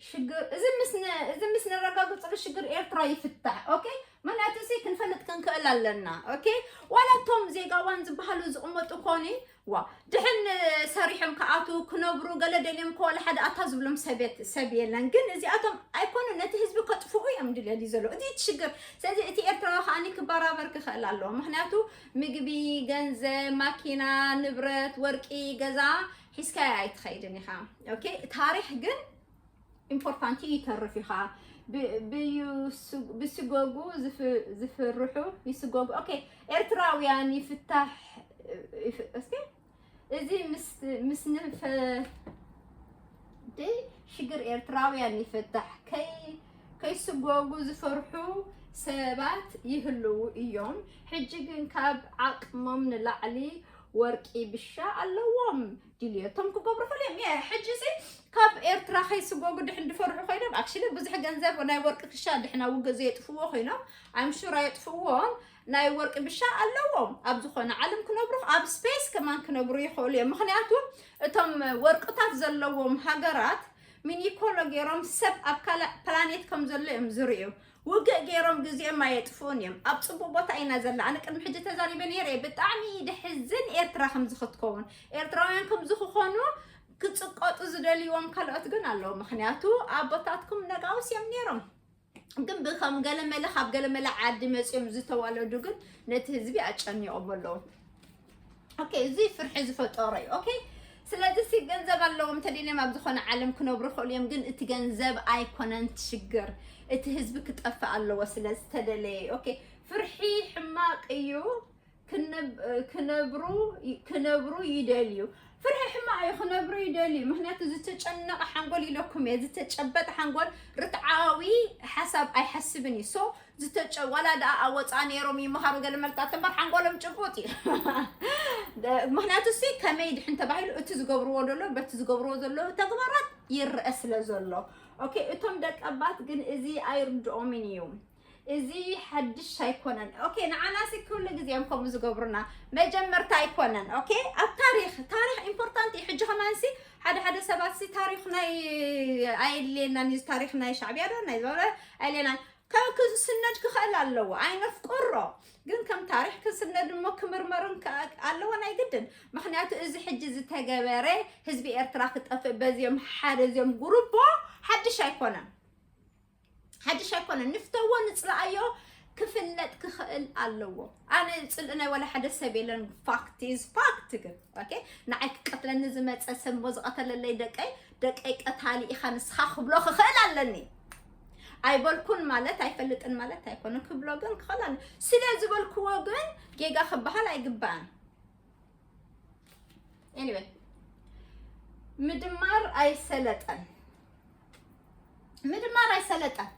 ሽግር እዚ ምስ እዚ ምስ ነረጋግፅሉ ሽግር ኤርትራ ይፍታሕ። ኦኬ ምክንያቱ ሲ ክንፈልጥ ክንክእል ኣለና። ኦኬ ዋላ እቶም ዜጋዋን ዝበሃሉ ዝቕመጡ ኮኒ ዋ ድሕን ሰሪሖም ከኣቱ ክነብሩ ገለ ደልዮም ከዋላ ሓደ ኣታ ዝብሎም ሰብየት ሰብ የለን። ግን እዚኣቶም ኣይኮኑ ነቲ ህዝቢ ከጥፍኡ እዮም ድለሊ ዘሎ እቲ ሽግር። ስለዚ እቲ ኤርትራዊ ከዓኒ ክበራበር ክኽእል ኣለዎ። ምክንያቱ ምግቢ፣ ገንዘብ፣ ማኪና፣ ንብረት፣ ወርቂ፣ ገዛ ሒዝካዮ ኣይትኸይድን ኢኻ። ኦኬ ታሪክ ግን ኢምፖርታንት ይተርፍ ኢኻ። ብስጎጉ ዝፍርሑ ይስጎጉ። ኦኬ ኤርትራውያን ይፍታሕ እስኪ እዚ ምስ ንፈ ሽግር ኤርትራውያን ይፍታሕ ከይስጎጉ ዝፈርሑ ሰባት ይህልዉ እዮም። ሕጂ ግን ካብ ዓቅሞም ንላዕሊ ወርቂ ብሻ ኣለዎም። ድልየቶም ክገብሩ ፈልዮም የ ሕጂ ሲ ካብ ኤርትራ ከይስጎጉ ድሕን ድፈርሑ ኮይኖም ኣክሽሊ ብዙሕ ገንዘብ ናይ ወርቂ ክሻ ድሕና ውግእ ዘየጥፍዎ ኮይኖም ኣምሹር ኣየጥፍዎን። ናይ ወርቂ ብሻ ኣለዎም ኣብ ዝኾነ ዓለም ክነብሩ ኣብ ስፔስ ከማን ክነብሩ ይኽእሉ እዮም። ምክንያቱ እቶም ወርቅታት ዘለዎም ሃገራት ሚኒኮሎ ገይሮም ሰብ ኣብ ካልእ ፕላኔት ከም ዘሎ እዮም ዝርእዩ። ውግእ ገይሮም ግዜኦም ኣየጥፍኡን እዮም። ኣብ ፅቡቅ ቦታ ኢና ዘለና። ኣነ ቅድሚ ሕጂ ተዛሪበ ነይረ እየ። ብጣዕሚ ደሕዝን ኤርትራ ከምዚ ክትከውን ኤርትራውያን ከምዚ ክኾኑ ክጽቀጡ ዝደልይዎም ካልኦት ግን ኣለዉ። ምኽንያቱ ኣቦታትኩም ነጋውስ እዮም ነይሮም። ግን ብከም ገለመለ፣ ካብ ገለመለ ዓዲ መጺኦም ዝተዋለዱ ግን ነቲ ህዝቢ ኣጨኒቖም ኣለዉ። ኦኬ፣ እዚ ፍርሒ ዝፈጠሮ እዩ። ኦኬ፣ ስለዚ ሲ ገንዘብ ኣለዎም ተደልዮም ኣብ ዝኾነ ዓለም ክነብሩ ይኽእሉ እዮም። ግን እቲ ገንዘብ ኣይኮነን ሽግር፣ እቲ ህዝቢ ክጠፍእ ኣለዎ ስለ ዝተደለየ። ኦኬ፣ ፍርሒ ሕማቕ እዩ። ክነብ- ክነብሩ ክነብሩ ይደልዩ። ፍርሒ ሕማቕ እዩ። ክነብሩ ይደልዩ። ምኽንያቱ ዝተጨነቐ ሓንጎል ኢለኩም እየ፣ ዝተጨበጠ ሓንጎል ርትዓዊ ሓሳብ ኣይሓስብን እዩ። ሶ ዝተጨ ዋላ ደኣ ኣብ ወፃእ ነይሮም ይመሃሩ ገለ መልታት እምበር ሓንጎሎም ጭቡጥ እዩ። ምኽንያቱ ሲ ከመይ ድሕን ተባሂሉ እቲ ዝገብርዎ ዘሎ በቲ ዝገብርዎ ዘለዉ ተግባራት ይረአ ስለ ዘሎ። ኦኬ፣ እቶም ደቀባት ግን እዚ ኣይርድኦምን እዩ። እዚ ሓድሽ ኣይኮነን። ኦኬ፣ ንዓና ሲ ኩሉ ግዜ እዮም ከምኡ ዝገብሩና። መጀመርታ ኣይኮነን። ኦኬ፣ ኣብ ታሪኽ፣ ታሪኽ ኢምፖርታንት እዩ። ሕጂ ከማን ሲ ሓደ ሓደ ሰባት ሲ ታሪኽ ናይ ኣየድልየናን እዩ፣ ታሪኽ ናይ ሻዕብያ ዶ ናይ ዝበለ ኣየድልየናን። ካብ ክስነድ ክኽእል ኣለዎ፣ ኣይነፍቅሮ። ግን ከም ታሪኽ ክስነድ እሞ ክምርመርን ከ- ኣለዎ ናይ ግድን። ምኽንያቱ እዚ ሕጂ ዝተገበረ ህዝቢ ኤርትራ ክጠፍእ በዚኦም ሓደ እዚኦም ጉሩቦ ሓድሽ ኣይኮነን። ሓድሽ ኣይኮነን። ንፍተዎ ንጽልኣዮ ክፍለጥ ክኽእል ኣለዎ። ኣነ ጽልእ ናይ ወላ ሓደ ሰብ የለን። ፋክት ኢዝ ፋክት። ግን ኦኬ፣ ንዓይ ክቀትለኒ ዝመጸ ሰብ እሞ ዝቐተለለይ ደቀይ፣ ደቀይ ቀታሊ ኢኻ ንስኻ ክብሎ ክኽእል ኣለኒ። ኣይበልኩን ማለት ኣይፈልጥን ማለት ኣይኮነን ክብሎ ግን ክኽእል ኣለኒ። ስለ ዝበልክዎ ግን ጌጋ ክበሃል ኣይግባእን። ኤኒወይ፣ ምድማር ኣይሰለጠን፣ ምድማር ኣይሰለጠን፣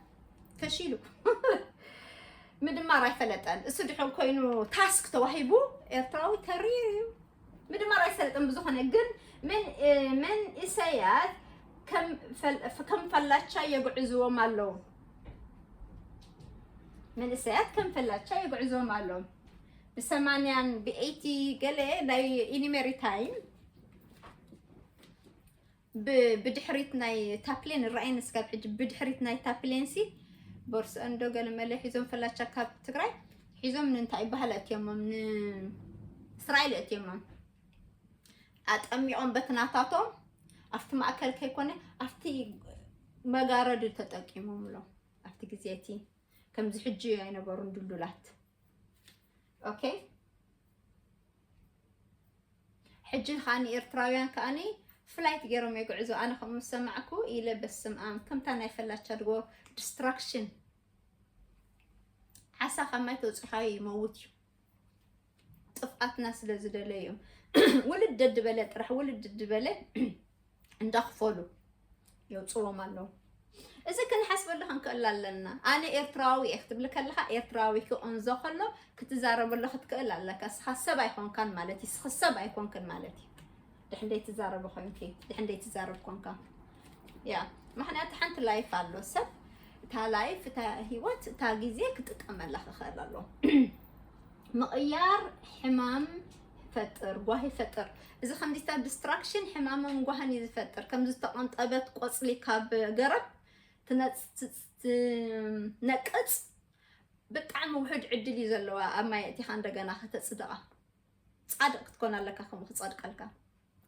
ፈሺሉ። ምድማር ኣይፈለጠን። እሱ ድሕን ኮይኑ ታስክ ተዋሂቡ ኤርትራዊ ተሪር እዩ። ምድማር ኣይሰለጠን። ብዝኾነ ግን ምን እ፣ መንእሰያት ከም ፈል- ከም ፈላቻ የጉዕዝዎም ኣለዉ። መንእሰያት ከም ፈላቻ የጉዕዝዎም ኣለዉ። ብሰማንያን ብኤይቲ ገለ ናይ ኢኒሜሪ ታይም ብ- ብድሕሪት ናይ ታፕሌን ራእይን እስካብ ሕጂ ብድሕሪት ናይ ታፕሌን ሲ ቦርስ እንዶ ገለ መለ ሒዞም ፈላቻ ካብ ትግራይ ሒዞም ንእንታይ ይበሃል እትዮሞም ንእስራኤል እትዮሞም ኣጠሚቖም በቲ ናታቶም ኣብቲ ማእከል ከይኮነ ኣብቲ መጋረዲ ተጠቂሞምሎም ኣብቲ ግዜ እቲ ከምዚ ሕጂ ኣይነበሩን ድልዱላት። ኦኬ፣ ሕጂ ከኣ ንኤርትራውያን ከኣ ፍላይት ገይሮም የጉዕዞ። ኣነ ከም ዝሰማዕኩ ኢለ በስም ኣም ከምታ ናይ ፈላቻ ድጎ ዲስትራክሽን ዓሳ ካብ ማይ ተውፅኻ ይመውት እዩ። ጥፍኣትና ስለ ዝደለዩ ውልድ ደድበለ ጥራሕ ውልድ ድበለ እንዳኽፈሉ የውፅዎም ኣለዉ። እዚ ክንሓስበሉ ክንክእል ኣለና። ኣነ ኤርትራዊ እየ ክትብል ከለኻ ኤርትራዊ ክቕንዞ ከሎ ክትዛረበሉ ክትክእል ኣለካ። እስኻ ሰብ ኣይኮንካን ማለት እዩ። እስኺ ሰብ ኣይኮንክን ማለት እዩ። ድሕንደይ ትዛረቢ ኮንኪ ድሕንደይ ትዛረብ ኮንካ ያ ምክንያቱ ሓንቲ ላይፍ ኣሎ ሰብ እታ ላይፍ እታ ህይወት እታ ግዜ ክጥቀመላ ክኽእል ኣሎ። ምቕያር ሕማም ፈጥር ጓሂ ፈጥር። እዚ ከምዚታ ዲስትራክሽን ሕማምን ጓህን እዩ ዝፈጥር። ከም ዝተቐንጠበት ቆፅሊ ካብ ገረብ ትነቅፅ ብጣዕሚ ውሕድ ዕድል እዩ ዘለዋ ኣብ ማይ ኣእቲኻ እንደገና ከተፅድቓ። ፃድቕ ክትኮን ኣለካ ከምኡ ክፀድቀልካ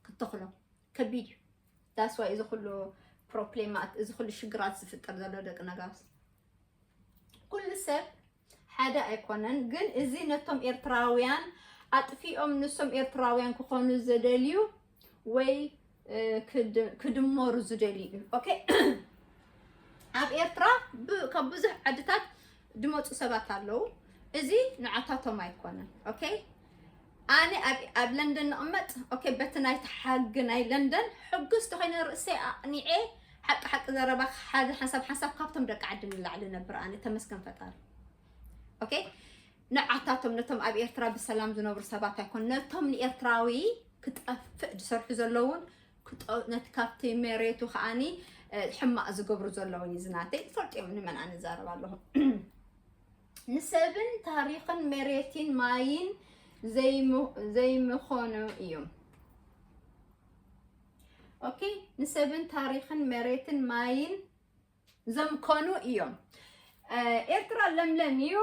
ክትተኽሎ ከቢድ እዩ። ዳስዋ እዚ ኩሉ ፕሮብሌማት እዚ ኩሉ ሽግራት ዝፍጠር ዘሎ ደቂ ነጋውስ ኩሉ ሰብ ሓደ ኣይኮነን። ግን እዚ ነቶም ኤርትራውያን ኣጥፊኦም ንሶም ኤርትራውያን ክኾኑ ዘደልዩ ወይ ክድመሩ ዝደልዩ እዩ። ኦኬ ኣብ ኤርትራ ካብ ብዙሕ ዓድታት ድመፁ ሰባት ኣለዉ። እዚ ንዓታቶም ኣይኮነን። ኦኬ ኣነ ኣብ ለንደን ንቕመጥ ኦኬ በቲ ናይቲ ሓጊ ናይ ለንደን ሕጉስ ተኾይነ ርእሰይ ኣቕኒዐ ሓቂ ሓቂ ዘረባ ሓደ ሓንሳብ ሓንሳብ ካብቶም ደቂ ዓዲ ንላዕሊ ነብር ኣነ ተመስገን ፈጣሪ። ኦኬ ንዓታቶም ነቶም ኣብ ኤርትራ ብሰላም ዝነብሩ ሰባት ኣይኮን ነቶም ንኤርትራዊ ክጠፍእ ዝሰርሑ ዘለውን ነቲ ካብቲ መሬቱ ከዓኒ ሕማቕ ዝገብሩ ዘለውን እዩ ዝናተይ ዝፈልጡ እዮም ንመን ኣነ ዛረብ ኣለኹ። ንሰብን ታሪኽን መሬትን ማይን ዘይምኾኑ እዮም። ኦኬ ንሰብን ታሪኽን መሬትን ማይን ዘምኮኑ እዮም። ኤርትራ ለምለም እዩ።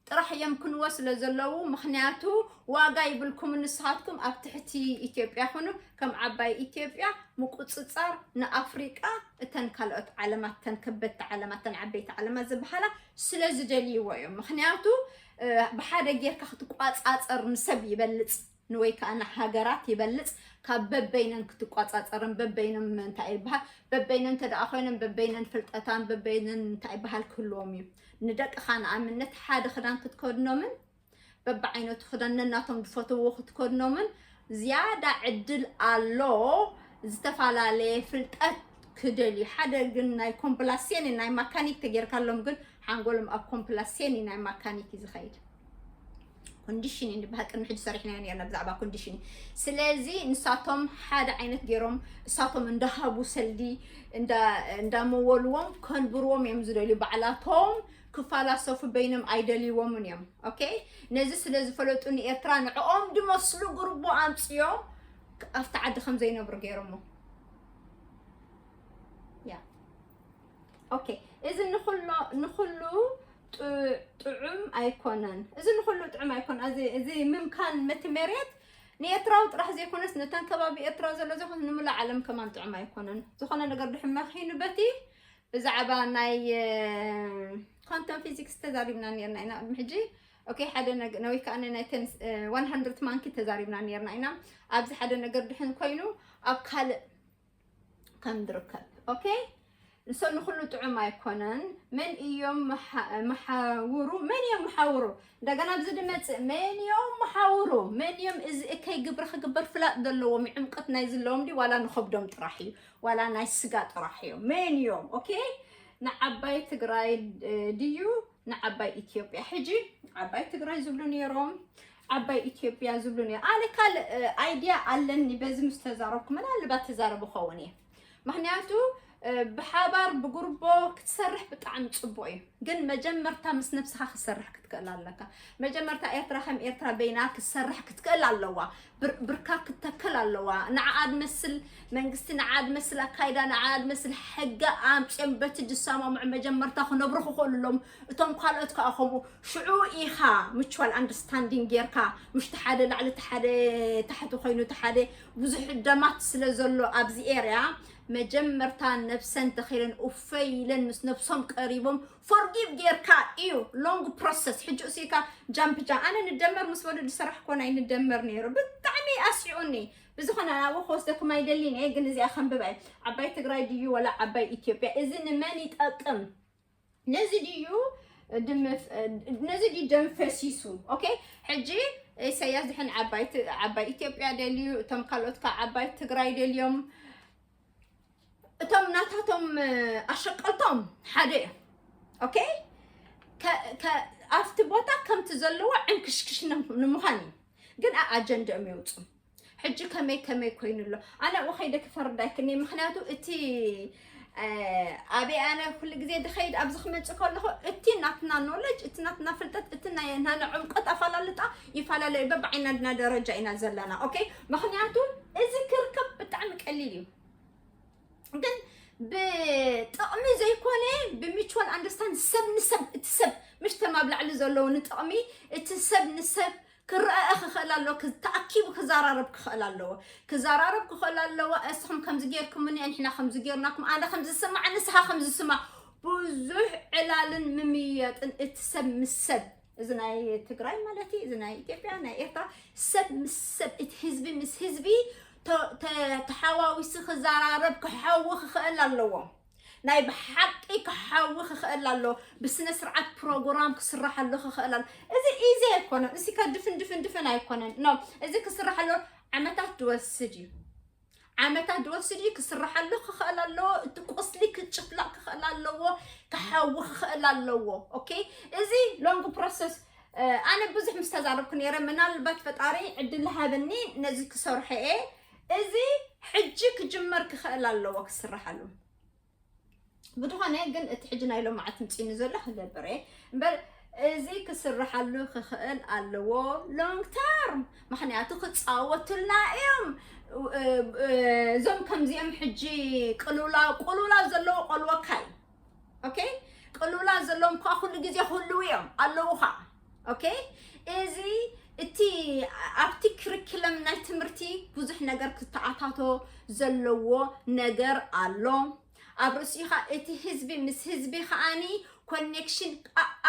ጥራሕ እዮም ክንዎ ስለ ዘለዉ። ምኽንያቱ ዋጋ ይብልኩም። ንስኻትኩም ኣብ ትሕቲ ኢትዮጵያ ኩኑ፣ ከም ዓባይ ኢትዮጵያ ምቁጽጻር ንኣፍሪቃ፣ እተን ካልኦት ዓለማት፣ እተን ከበድቲ ዓለማት፣ እተን ዓበይቲ ዓለማት ዝበሃላ ስለ ዝደልይዎ እዮም። ምኽንያቱ ብሓደ ጌርካ ክትቋጻጸር ንሰብ ይበልጽ፣ ንወይ ከዓ ንሃገራት ይበልጽ ካብ በበይነን ክትቋጻጸርን በበይነን እንታይ ይበሃል፣ በበይነን እንተ ደኣ ኮይነን በበይነን ፍልጠታን በበይነን እንታይ ይበሃል ክህልዎም እዩ። ንደቅኻ ንኣብነት ሓደ ክዳን ክትከድኖምን በብዓይነቱ ክዳን ነናቶም ዝፈትዎ ክትከድኖምን ዝያዳ ዕድል ኣሎ ዝተፈላለየ ፍልጠት ክደልዩ። ሓደ ግን ናይ ኮምፕላሴኒ ናይ ማካኒክ ተጌርካሎም ግን ሓንጎሎም ኣብ ኮምፕላሴኒ ናይ ማካኒክ እዩ ዝኸይድ። ኮንዲሽን እንድበሃል ቅድሚ ሕጂ ሰሪሕናዮ ነርና ብዛዕባ ኮንዲሽን። ስለዚ ንሳቶም ሓደ ዓይነት ገይሮም እሳቶም እንዳሃቡ ሰልዲ እንዳመወልዎም ከንብርዎም እዮም ዝደልዩ። ባዕላቶም ክፈላሰፉ በይኖም ኣይደልይዎምን እዮም። ኦኬ፣ ነዚ ስለ ዝፈለጡ ንኤርትራ ንዕኦም ድመስሉ ጉርቦ ኣምፅዮም ኣብቲ ዓዲ ከም ዘይነብሩ ገይሮሞ። ያ ኦኬ፣ እዚ ንኹሎ ንኹሉ ጥዑም ኣይኮነን። እዚ ንኹሉ ጥዑም ኣይኮነን። እዚ እዚ ምምካን መትመርየት ንኤርትራዊ ጥራሕ ዘይኮነስ ነተን ከባቢ ኤርትራ ዘሎ ዘይኮነስ ንምሉእ ዓለም ከማን ጥዑም ኣይኮነን። ዝኾነ ነገር ድሕን መኺኑ በቲ ብዛዕባ ናይ ኳንተም ፊዚክስ ተዛሪብና ነርና ኢና ቅድሚ ሕጂ። ኦኬ፣ ሓደ ነገር ነዊት ከኣ ናይ ተንስ ዋን ሃንድርድ ማንኪ ተዛሪብና ነርና ኢና። ኣብዚ ሓደ ነገር ድሕን ኮይኑ ኣብ ካልእ ከም ዝርከብ። ኦኬ፣ ንሶ ንኹሉ ጥዑም ኣይኮነን። መን እዮም መሓ- መሓውሩ? መን እዮም መሓውሩ? እንደገና ኣብዚ ድመጽእ መን እዮም መሓውሩ? መን እዮም እዚ እከይ ግብሪ ክግበር ፍላጥ ዘለዎም? ዕምቀት ናይ ዝለዎም ድዩ ዋላ ንኸብዶም ጥራሕ እዩ ዋላ ናይ ስጋ ጥራሕ እዮም? መን እዮም? ኦኬ፣ ንዓባይ ትግራይ ድዩ ንዓባይ ኢትዮጵያ? ሕጂ ዓባይ ትግራይ ዝብሉ ነይሮም፣ ዓባይ ኢትዮጵያ ዝብሉ ነይሮም። ኣነ ካልእ ኣይድያ ኣለኒ በዚ ምስ ተዛረብኩ ምናልባት ተዛረብ ኸውን እየ። ምክንያቱ ብሓባር ብጉርቦ ክትሰርሕ ብጣዕሚ ፅቡቅ እዩ፣ ግን መጀመርታ ምስ ነብስካ ክትሰርሕ ክትክእል ኣለካ። መጀመርታ ኤርትራ ከም ኤርትራ በይና ክትሰርሕ ክትክእል ኣለዋ። ብርካ ክትተክል ኣለዋ። ንዓኣ ድመስል መንግስቲ፣ ንዓኣ ድመስል ኣካይዳ፣ ንዓኣ ድመስል ሕገ ኣምፅኦም በቲ ዝሰማምዑ መጀመርታ ክነብሩ ክኽእሉ ኣለዎም። እቶም ካልኦት ከዓ ከምኡ። ሽዑ ኢኻ mutual understanding ጌርካ፣ ምሽቲ ሓደ ላዕሊ፣ እቲ ሓደ ታሕቲ ኮይኑ፣ እቲ ሓደ ብዙሕ ደማት ስለ ዘሎ ኣብዚ ኤርያ መጀመርታ ነብሰን ተኺለን ኡፈይ ኢለን ምስ ነብሶም ቀሪቦም forgive ጌርካ እዩ long process። ሕጂ እሱ ኢካ ጃምፕ ጃ ኣነ ንደመር ምስ በሉ ዝሰራሕ ኮን ኣይንደመር ነይሩ ብጣዕሚ ኣስዒኡኒ። ብዝኾነ ናብኡ ክወስደኩም ኣይደሊን እየ፣ ግን እዚኣ ከንብባ እየ። ዓባይ ትግራይ ድዩ ወላ ዓባይ ኢትዮጵያ? እዚ ንመን ይጠቅም? ነዚ ድዩ ድምፍ ነዚ ድዩ ደም ፈሲሱ? ኦኬ፣ ሕጂ ኢሳያስ ድሕን ዓባይ ት- ዓባይ ኢትዮጵያ ደልዩ፣ እቶም ካልኦት ከዓ ዓባይ ትግራይ ደልዮም። እቶም ናታቶም ኣሸቀልቶም ሓደ እዮም። ኦኬ፣ ከ- ከ- ኣብቲ ቦታ ከምቲ ዘለዎ ዕንክሽክሽ ንም- ንምዃን እዩ። ግን ኣብ ኣጀንድኦም የውፁ። ሕጂ ከመይ ከመይ ኮይኑ ኣሎ? ኣነ ኣብኡ ከይደ ክፈርድ ኣይክእልን'የ። ምኽንያቱ እቲ ኣበይ ኣነ ኩሉ ግዜ ድኸይድ ኣብዚ ክመፅእ ከለኹ እቲ ናትና ኖለጅ፣ እቲ ናትና ፍልጠት፣ እቲ ናይ ናና ዕምቆት ኣፈላልጣ ይፈላለ እዩ። በብዓይናትና ደረጃ ኢና ዘለና። ኦኬ፣ ምኽንያቱ እዚ ክርከብ ብጣዕሚ ቀሊል እዩ፣ ግን ብጥቕሚ ዘይኮነ ብሚቹዋል ኣንደርስታንድ ሰብ ንሰብ፣ እቲ ሰብ ምሽ ተማብ ላዕሊ ዘለዉ ንጥቕሚ እቲ ሰብ ንሰብ ክረአ ክኽእል ኣለዎ፣ ተኣኪቡ ክዘራረብ ክኽእል ኣለዎ። ክዘራረብ ክኽእል ኣለዎ። እስኹም ከምዚ ጌርኩምኒ፣ ንሕና ከምዚ ጌርናኩም፣ ኣነ ከምዚ ዝስማዕ፣ ንስኻ ከምዚ ዝስማዕ። ብዙሕ ዕላልን ምምይያጥን እቲ ሰብ ምስ ሰብ፣ እዚ ናይ ትግራይ ማለት እዩ፣ እዚ ናይ ኢትዮጵያ፣ ናይ ኤርትራ፣ ሰብ ምስ ሰብ፣ እቲ ህዝቢ ምስ ህዝቢ ተ- ተ- ተሓዋዊሱ ክዘራረብ ክሓዊ ክኽእል ኣለዎ። ናይ ብሓቂ ክሓዊ ክኽእል ኣሎ። ብስነ ስርዓት ፕሮግራም ክስራሓሉ ክኽእል ኣሎ። እዚ ኢዚ ኣይኮነን። እዚ ከድፍን ድፍን ድፍን ኣይኮነን። ኖ፣ እዚ ክስራሓሉ ዓመታት ድወስድ እዩ። ዓመታት ድወስድ እዩ። ክስራሓሉ ክኽእል ኣለዎ። እቲ ቁስሊ ክጭፍላቕ ክኽእል ኣለዎ። ክሓዊ ክኽእል ኣለዎ። ኦኬ፣ እዚ ሎንግ ፕሮሰስ። ኣነ ብዙሕ ምስ ተዛረብኩ ነይረ። ምናልባት ፈጣሪ ዕድል ሃበኒ ነዚ ክሰርሖ እየ። እዚ ሕጂ ክጅመር ክኽእል ኣለዎ ክስራሓሉ። ብዝኾነ ግን እቲ ሕጂ ናይ ሎማዓት ምፂኒ ዘሎ ክገብር እየ እምበር እዚ ክስርሓሉ ክኽእል ኣለዎ long term። ምኽንያቱ ክፃወቱልና እዮም። እዞም ከምዚኦም ሕጂ ቅሉላ ቅሉላ ዘለዎ ቆልወካ እዩ። ኦኬ፣ ቅሉላ ዘለዎም ከዓ ኩሉ ግዜ ክህልው እዮም ኣለዉ ከዓ። ኦኬ፣ እዚ እቲ ኣብቲ ክሪክለም ናይ ትምህርቲ ብዙሕ ነገር ክተኣታቶ ዘለዎ ነገር ኣሎ። ኣብ ርእሲኻ እቲ ህዝቢ ምስ ህዝቢ ከኣኒ ኮኔክሽን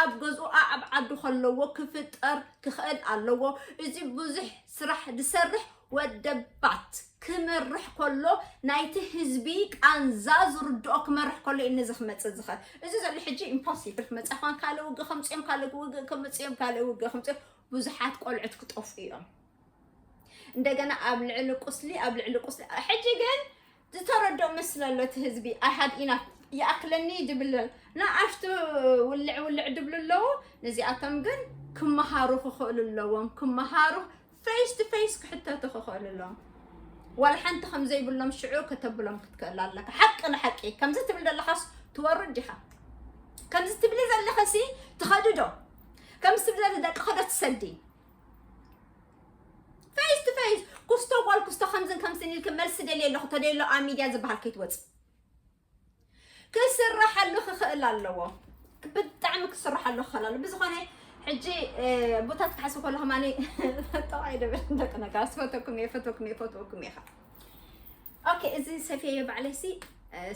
ኣብ ገዝኡ ኣብ ዓዱ ከለዎ ክፍጠር ክኽእል ኣለዎ። እዚ ብዙሕ ስራሕ ዝሰርሕ ወደባት ክመርሕ ከሎ ናይቲ ህዝቢ ቃንዛ ዝርድኦ ክመርሕ ከሎ እዩ ነዚ ክመፅእ ዝኽእል። እዚ ዘሎ ሕጂ ኢምፖሲብል ክመፅእ ኳን ካልእ ውግእ ከምፅኦም ካልእ ውግእ ከምፅኦም ካልእ ውግእ ከምፅኦም ብዙሓት ቆልዑት ክጠፉ እዮም። እንደገና ኣብ ልዕሊ ቁስሊ ኣብ ልዕሊ ቁስሊ ሕጂ ግን ዝተረድኦ መስለሎ እቲ ህዝቢ ኣሃድ ኢና ይኣክለኒ ድብለል ንኣሽቱ ውልዕ ውልዕ ድብሉ ኣለዉ። ነዚኣቶም ግን ክመሃሩ ክኽእሉ ኣለዎም። ክመሃሩ ፌስ ቱ ፌስ ክሕተቱ ክኽእሉ ኣለዎም። ዋላ ሓንቲ ከም ዘይብሎም ሽዑ ከተብሎም ክትክእል ኣለካ። ሓቂ ንሓቂ ከምዚ ትብል ዘለኻስ ትወርድ ዲኻ? ከምዚ ትብሊ ዘለኸሲ ትኸድዶ? ከምዚ ትብሊ ዘለ ደቂ ኸዶ ትሰዲ ፌስ ቱ ፌስ ኩስቶ ጓል ኩስቶ ከምዝን ከምስን ኢልክ መልሲ ደልየ ኣለኹ ተደሎ ኣብ ሚድያ ዝበሃል ከይትወፅእ ክስራሓሉ ክኽእል ኣለዎ። ብጣዕሚ ክስራሓሉ ክኽእል ኣለዎ። ብዝኾነ ሕጂ ቦታት ክሓስብ ከለኹ ማኒ ጠዋይ ደብል ደቂ ነጋስ ፈተኩም እየ ፈተኩም እየ ፈትወኩም እየ ኦኬ። እዚ ሰፍየዮ ባዕለይሲ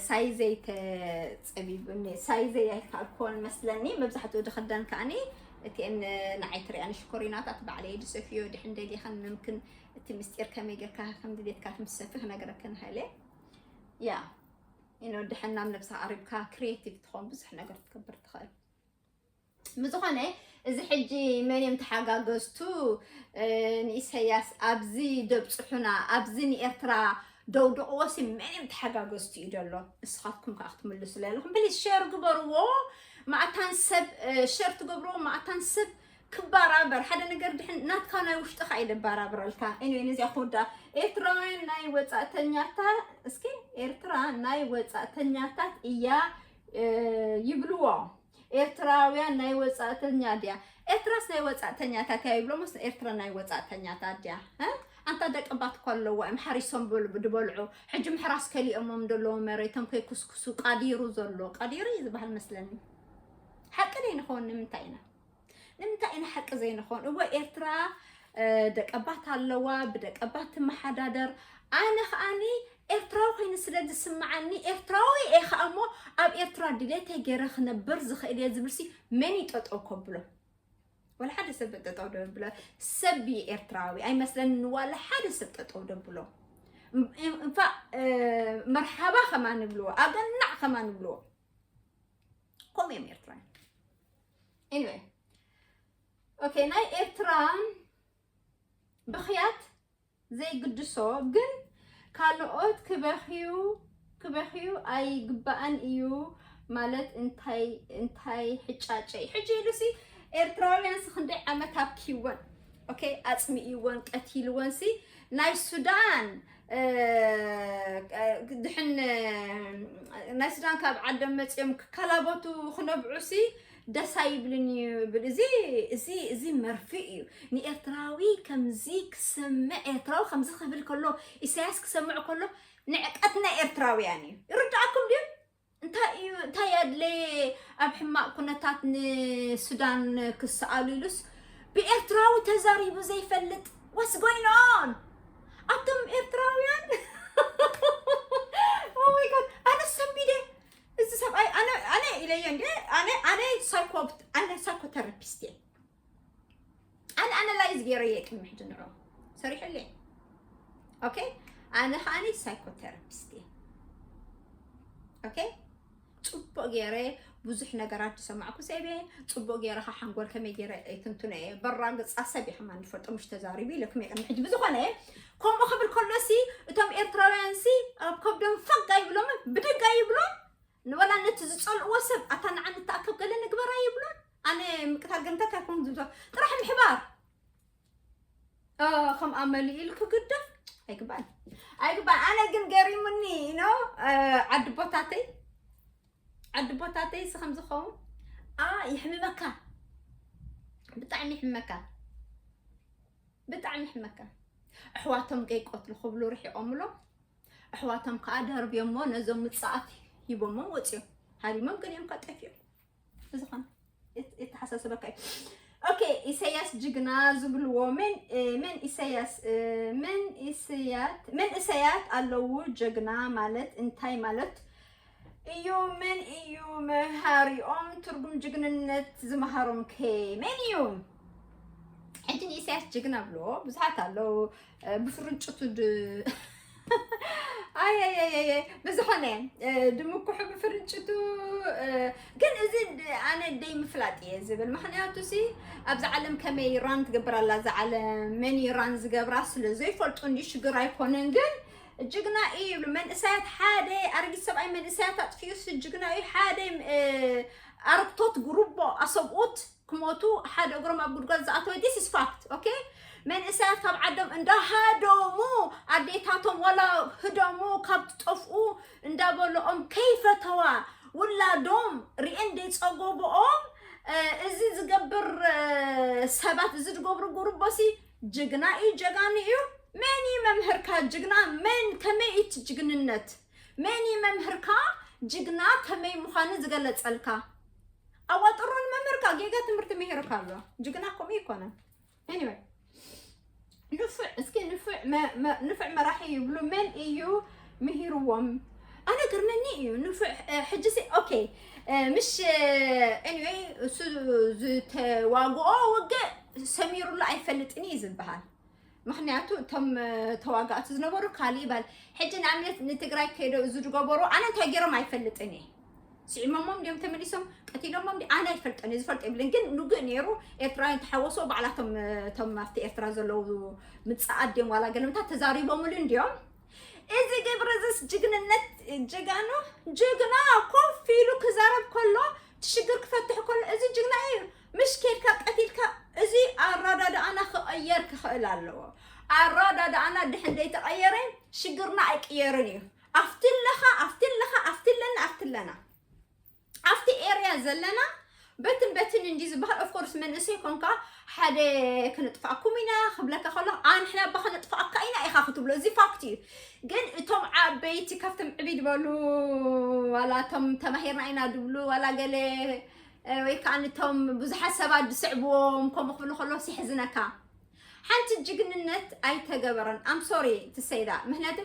ሳይዘይ ተፀቢቡኒ ሳይዘይ ኣይከኣልኩዎን መስለኒ። መብዛሕትኡ ድኽደን ከኣኒ እቲኤን ንዓይ ትሪኣኒ ሽኮሪናታት ባዕለይ ድሰፍዮ ድሕን ደሊኸን ምምክን እቲ ምስጢር ከመይ ጌርካ ከም ድሌትካ ትምሰፊ ክነግረክን ሃይለ ያ ኢኖ ድሕን ናብ ነብስኻ ኣሪብካ ክሪኤቲቭ ትኾን ብዙሕ ነገር ክትገብር ትኽእል። ብዝኾነ እዚ ሕጂ መን እዮም ተሓጋገዝቱ ንኢሰያስ ኣብዚ ደብፅሑና ኣብዚ ንኤርትራ ደውድቕዎ ሲ መን እዮም ተሓጋገዝቱ እዩ ዘሎ። ንስኻትኩም ከዓ ክትምልሱ ኣለኹም ፕሊዝ ሸር ግበርዎ። ማእታን ሰብ ሸር ትገብርዎ ማእታን ሰብ ክባራበር ሓደ ነገር ድሕን ናትካ ናይ ውሽጥኻ እዩ ደባራብረልካ። ኤኒወይ ነዚኣ ክወዳ ኤርትራውያን ናይ ወፃእተኛታ እስኪ ኤርትራ ናይ ወፃእተኛታት እያ ይብልዎ። ኤርትራውያን ናይ ወፃእተኛ ድያ? ኤርትራስ ናይ ወፃእተኛታት እያ ይብሎምስ ኤርትራ ናይ ወፃእተኛታት ድያ? ኣንታ ደቀባት እኮ ኣለዎ እዮም ሓሪሶም ድበልዑ። ሕጂ ምሕራስ ከሊኦሞም ዘለዉ መሬቶም ከይኩስኩሱ ቃዲሩ ዘሎ ቃዲሩ እዩ ዝበሃል መስለኒ። ሓቂ ደይ ንኸውን ንምንታይ ኢና ንምንታይ ኢና ሓቂ ዘይንኾን? እወ ኤርትራ ደቀባት ኣለዋ፣ ብደቀባት ትመሓዳደር። ኣነ ከኣኒ ኤርትራዊ ኮይኑ ስለ ዝስምዓኒ ኤርትራዊ እየ ከኣ እሞ ኣብ ኤርትራ ድሌተይ ገይረ ክነብር ዝኽእል እየ ዝብልሲ መን እዩ ጠጠው ከብሎ? ዋላ ሓደ ሰብ ጠጠው ደብሎ ሰብ እዩ ኤርትራዊ ኣይመስለኒ። ዋላ ሓደ ሰብ ጠጠው ደብሎ እንፋ መርሓባ ከማ ንብልዎ ኣገናዕ ከማ ንብልዎ ከምኡ እዮም ኤርትራውያን። Anyway ኦኬ ናይ ኤርትራ ብኽያት ዘይግድሶ ግን ካልኦት ክበኽዩ ክበኽዩ ኣይግባእን እዩ ማለት እንታይ እንታይ ሕጫጨ እዩ ሕጂ ኢሉሲ ኤርትራውያን ሲ ክንደይ ዓመት ኣብኪወን ኦኬ ኣፅሚእወን ቀቲልወን ሲ ናይ ሱዳን ድሕን ናይ ሱዳን ካብ ዓዶም መፂኦም ክከላበቱ ክነብዑ ሲ ደስ ኣይብልን እዩ ብል እዚ እዚ እዚ መርፍእ እዩ ንኤርትራዊ ከምዚ ክሰምዕ ኤርትራዊ ከምዚ ክብል ከሎ ኢሳያስ ክሰምዕ ከሎ ንዕቀት ናይ ኤርትራውያን እዩ ይርድኣኩም ድዩ እንታይ እዩ እንታይ ኣድለየ ኣብ ሕማቕ ኩነታት ንሱዳን ክሰኣሉ ኢሉስ ብኤርትራዊ ተዛሪቡ ዘይፈልጥ what's going on ኣቶም ኤርትራውያን ኣነ ሰቢደ እዚ ሰብኣይ ኣነ ኢለዮ እንዲ ኣነ ኣነ ሳይኮ ኣነ ሳይኮተራፒስት እየ ኣነ ኣናላይዝ ገይረ እየ ቅድሚ ሕጂ ንዑ ሰሪሐለ ኦኬ ኣነ ከዓኒ ሳይኮተራፒስት እየ ኦኬ ፅቡቅ ገይረ ብዙሕ ነገራት ዝሰማዕኩ ሰብ እየ ፅቡቅ ገይረ ሓንጎል ከመይ ገይረ ኣይትንትኖ እየ በራግፃ ሰብ እየ ከማን ዝፈልጦ ምሽ ተዛሪቡ ኢለኩም እየ ቅድሚ ሕጂ ብዝኾነ ከምኡ ክብል ከሎሲ እቶም ኤርትራውያን ሲ ኣብ ከብዶም ፈግ ኣይብሎምን ብድግ ኣይብሎም ንወላ ነቲ ዝፀልእዎ ሰብ ኣታ ንዓ ንተኣከብ ገለ ንግበራ ይብሎን ኣነ ምቅታል ገንታት ኣይኮን ዝብሎ ጥራሕ ምሕባር ከም ኣመሉ ኢሉ ክግደፍ ኣይግባን ኣይግባን ኣነ ግን ገሪሙኒ ኢኖ ዓዲ ቦታተይ ዓዲ ቦታተይ ሲ ከም ዝኸውን ኣ ይሕምመካ ብጣዕሚ ይሕመካ ብጣዕሚ ይሕመካ ኣሕዋቶም ቀይቆትሉ ክብሉ ርሒቆምሎም ኣሕዋቶም ከዓ ደርብዮሞ ነዞም ምፅኣት ሂቦሞም ወፂኦም ሃሪሞም ገሊኦም ከዓ ጠፊኦም ብዝኾነ የተሓሳስበካ እዩ ኦኬ፣ ኢሰያስ ጅግና ዝብልዎ መን፣ እ፣ መን ኢሰያስ፣ እ፣ መን ኢሰያት፣ መን እሰያት ኣለዉ? ጀግና ማለት እንታይ ማለት እዩ? መን እዩ መሃሪኦም? ትርጉም ጅግንነት ዝመሃሮም ከ መን እዩ? ሕጂ ንኢሰያስ ጅግና ብልዎ ብዙሓት ኣለዉ። እ፣ ብፍርንጭቱ ድ-፣ ኣይ፣ ኣይ፣ ኣይ፣ ኣይ፣ ኣይ፣ ብዝኾነ፣ እ፣ ድምኩሑ ብፍርንጭቱ፣ እ፣ ግን እዚ ድ-፣ ኣነ ደይ ምፍላጥ እየ ዝብል። ምኽንያቱ ሲ ኣብዚ ዓለም ከመይ ራን ትገብር ኣላ፣ እዛ ዓለም መን እዩ ራን ዝገብራ ስለ ዘይፈልጡ እንዲ ሽግር ኣይኮነን። ግን ጅግና እዩ ይብሉ መንእሰያት፣ ሓደ ኣረጊት ሰብኣይ መንእሰያት ኣጥፊኡ ሲ ጅግና እዩ። ሓደ፣ እ፣ ኣረግቶት ጉሩቦ ኣሰብኡት ክሞቱ ሓደ እግሮም ኣብ ጉድጓድ ዝኣተወ፣ this is fact። ኦኬ፣ መንእሰያት ካብ ዓዶም እንዳሃደሙ ኣዴታቶም ዋላ ህደሙ ካብ ትጠፍኡ እንዳበልኦም ከይፈተዋ ውላዶም ሪኤን ደይጸጎብኦም፣ እ፣ እዚ ዝገብር፣ እ፣ ሰባት፣ እዚ ዝገብሩ ጉርቦሲ ጅግና እዩ፣ ጀጋኑ እዩ። መን እዩ መምህርካ ጅግና? መን፣ ከመይ እቲ ጅግንነት? መን እዩ መምህርካ ጅግና ከመይ ምዃኑ ዝገለጸልካ? ኣዋጥሮ ንመምህርካ ጌጋ ትምህርቲ ምሂሩካ ኣሎ። ጅግና ከምኡ ይኮነ። Anyway፣ ንፉዕ፣ እስኪ ንፉዕ መ-፣ መ-፣ ንፉዕ መራሒ ይብሉ መን እዩ ምሂርዎም? ኣነ ግርመኒ እዩ ንፉዕ፣ እ፣ ሕጂ ሲ፣ ኦኬ፣ እ፣ ምሽ፣ እ፣ anyway፣ እሱ ዝተዋግኦ ውግእ ሰሚሩሉ ኣይፈልጥን እዩ ዝበሃል። ምኽንያቱ እቶም፣ እ፣ ተዋጋእቲ ዝነበሩ ካልእ ይበሃል። ሕጂ ንኣብነት ንትግራይ ከይዶ እዚ ዝገበሩ ኣነ እንታይ ገይሮም ኣይፈልጥን እየ። ስዒሞሞም ድዮም ተመሊሶም ቀቲሎሞም ድዩ? ኣነ ኣይፈልጦን እየ፣ ዝፈልጦ የብለን። ግን ንግእ ነይሩ ኤርትራውያን ተሓወሶ ባዕላቶም፣ እ፣ እቶም ኣብቲ ኤርትራ ዘለዉ ምጽኣት ድዮም ዋላ ገለምታት ተዛሪቦምሉ እንድዮም። እዚ ግብሪ እዚስ ጅግንነት፣ ጀጋኑ፣ ጅግና ኮፍ ኢሉ ክዛረብ ከሎ፣ እቲ ሽግር ክፈትሕ ከሎ፣ እዚ ጅግና እዩ። ምሽ ኬድካ ቀቲልካ፣ እዚ ኣረዳድኣና ክቕየር ክኽእል ኣለዎ። ኣረዳድኣና ድሕን ዘይተቐየረ ሽግርና ኣይቅየርን እዩ። ኣብቲ ኣለኻ፣ ኣብቲ ኣለኻ፣ ኣብቲ ኣለና፣ ኣብቲ ኣለና። ኣብቲ ኤርያ ዘለና በትን በትን እንዲ ዝበሃል፣ of course፣ መንእሰይ ኮንካ ሓደ ክነጥፍኣኩም ኢና ክብለካ ከሎ፣ ኣንሕና እባ ክነጥፍኣካ ኢና ኢኻ ክትብሎ፣ እዚ ፋክት እዩ። ግን እቶም ዓበይቲ ካብቶም ዕብይ ዝበሉ፣ ዋላ እቶም ተማሂርና ኢና ድብሉ፣ ዋላ ገለ፣ እ፣ ወይ ከዓ እቶም ብዙሓት ሰባት ዝስዕብዎም ከምኡ ክብሉ ከለዉ ሲሕዝነካ። ሓንቲ ጅግንነት ኣይተገበረን። I'm sorry to say that። ምክንያቱ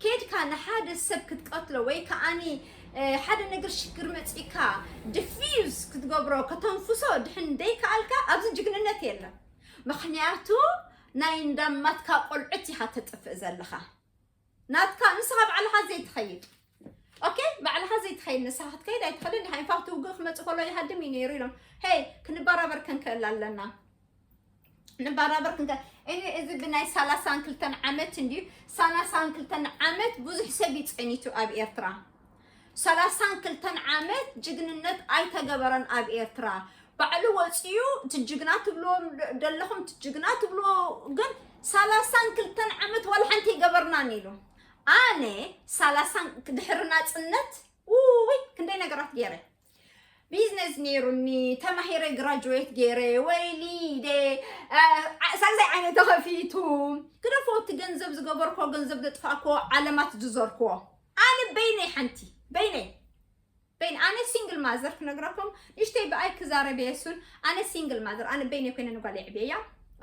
ኬድካ ንሓደ ሰብ ክትቀትሎ ወይ ከዓኒ፣ እ፣ ሓደ ነገር ሽግር መጺእካ ዲፊውዝ ክትገብሮ፣ ከተንፍሶ ድሕን ደይከኣልካ፣ ኣብዚ ጅግንነት የለን። ምክንያቱ ናይ እንዳማትካ ቆልዑት ኢኻ ተጥፍእ ዘለኻ። ናትካ፣ ንስኻ ባዕልኻ ዘይትኸይድ። ኦኬ፣ ባዕልኻ ዘይትኸይድ፣ ንስኻ ክትከይድ ኣይትኽእልን ኢኻ። ኢንፋክት ውግእ ክመጽእ ከሎ ይሃድም እዩ ነይሩ ኢሎም። ሄይ፣ ክንበራበር ክንክእል ኣለና። ንበራበር ክንከ-፣ እኔ እዚ ብናይ ሰላሳን ክልተን ዓመት እንድዩ፣ ሰላሳን ክልተን ዓመት ብዙሕ ሰብ እዩ ጸኒቱ ኣብ ኤርትራ። ሰላሳን ክልተን ዓመት ጅግንነት ኣይተገበረን ኣብ ኤርትራ። ባዕሉ ወጺኡ፣ እቲ ጅግና ትብልዎ ደ-፣ ደለኹም፣ እቲ ጅግና ትብልዎ፣ ግን ሰላሳን ክልተን ዓመት ዋላ ሓንቲ ኣይገበርናን ኢሉ። ኣነ ሰላሳን ድሕሪ ናጽነት፣ ውይ፣ ክንደይ ነገራት ገይረ። ቢዝነስ ነይሩኒ፣ ተማሂረ ግራጁዌት ገይረ፣ ወይሊ ኢደ፣ እ፣ ዓ-፣ ሳልሳይ ዓይነ ተኸፊቱ። ግደፎ፣ እቲ ገንዘብ ዝገበርኮ፣ ገንዘብ ዘጥፋእኮ፣ ዓለማት ዝዞርክዎ። ኣነ በይነይ ሓንቲ፣ በይነይ። በይን-፣ ኣነ ሲንግል ማዘር ክነግረኩም፣ ንእሽተይ ብኣይ ክዛረብ እየ እሱን። ኣነ ሲንግል ማዘር፣ ኣነ በይነይ ኮይነ ንጓል የዕብየያ።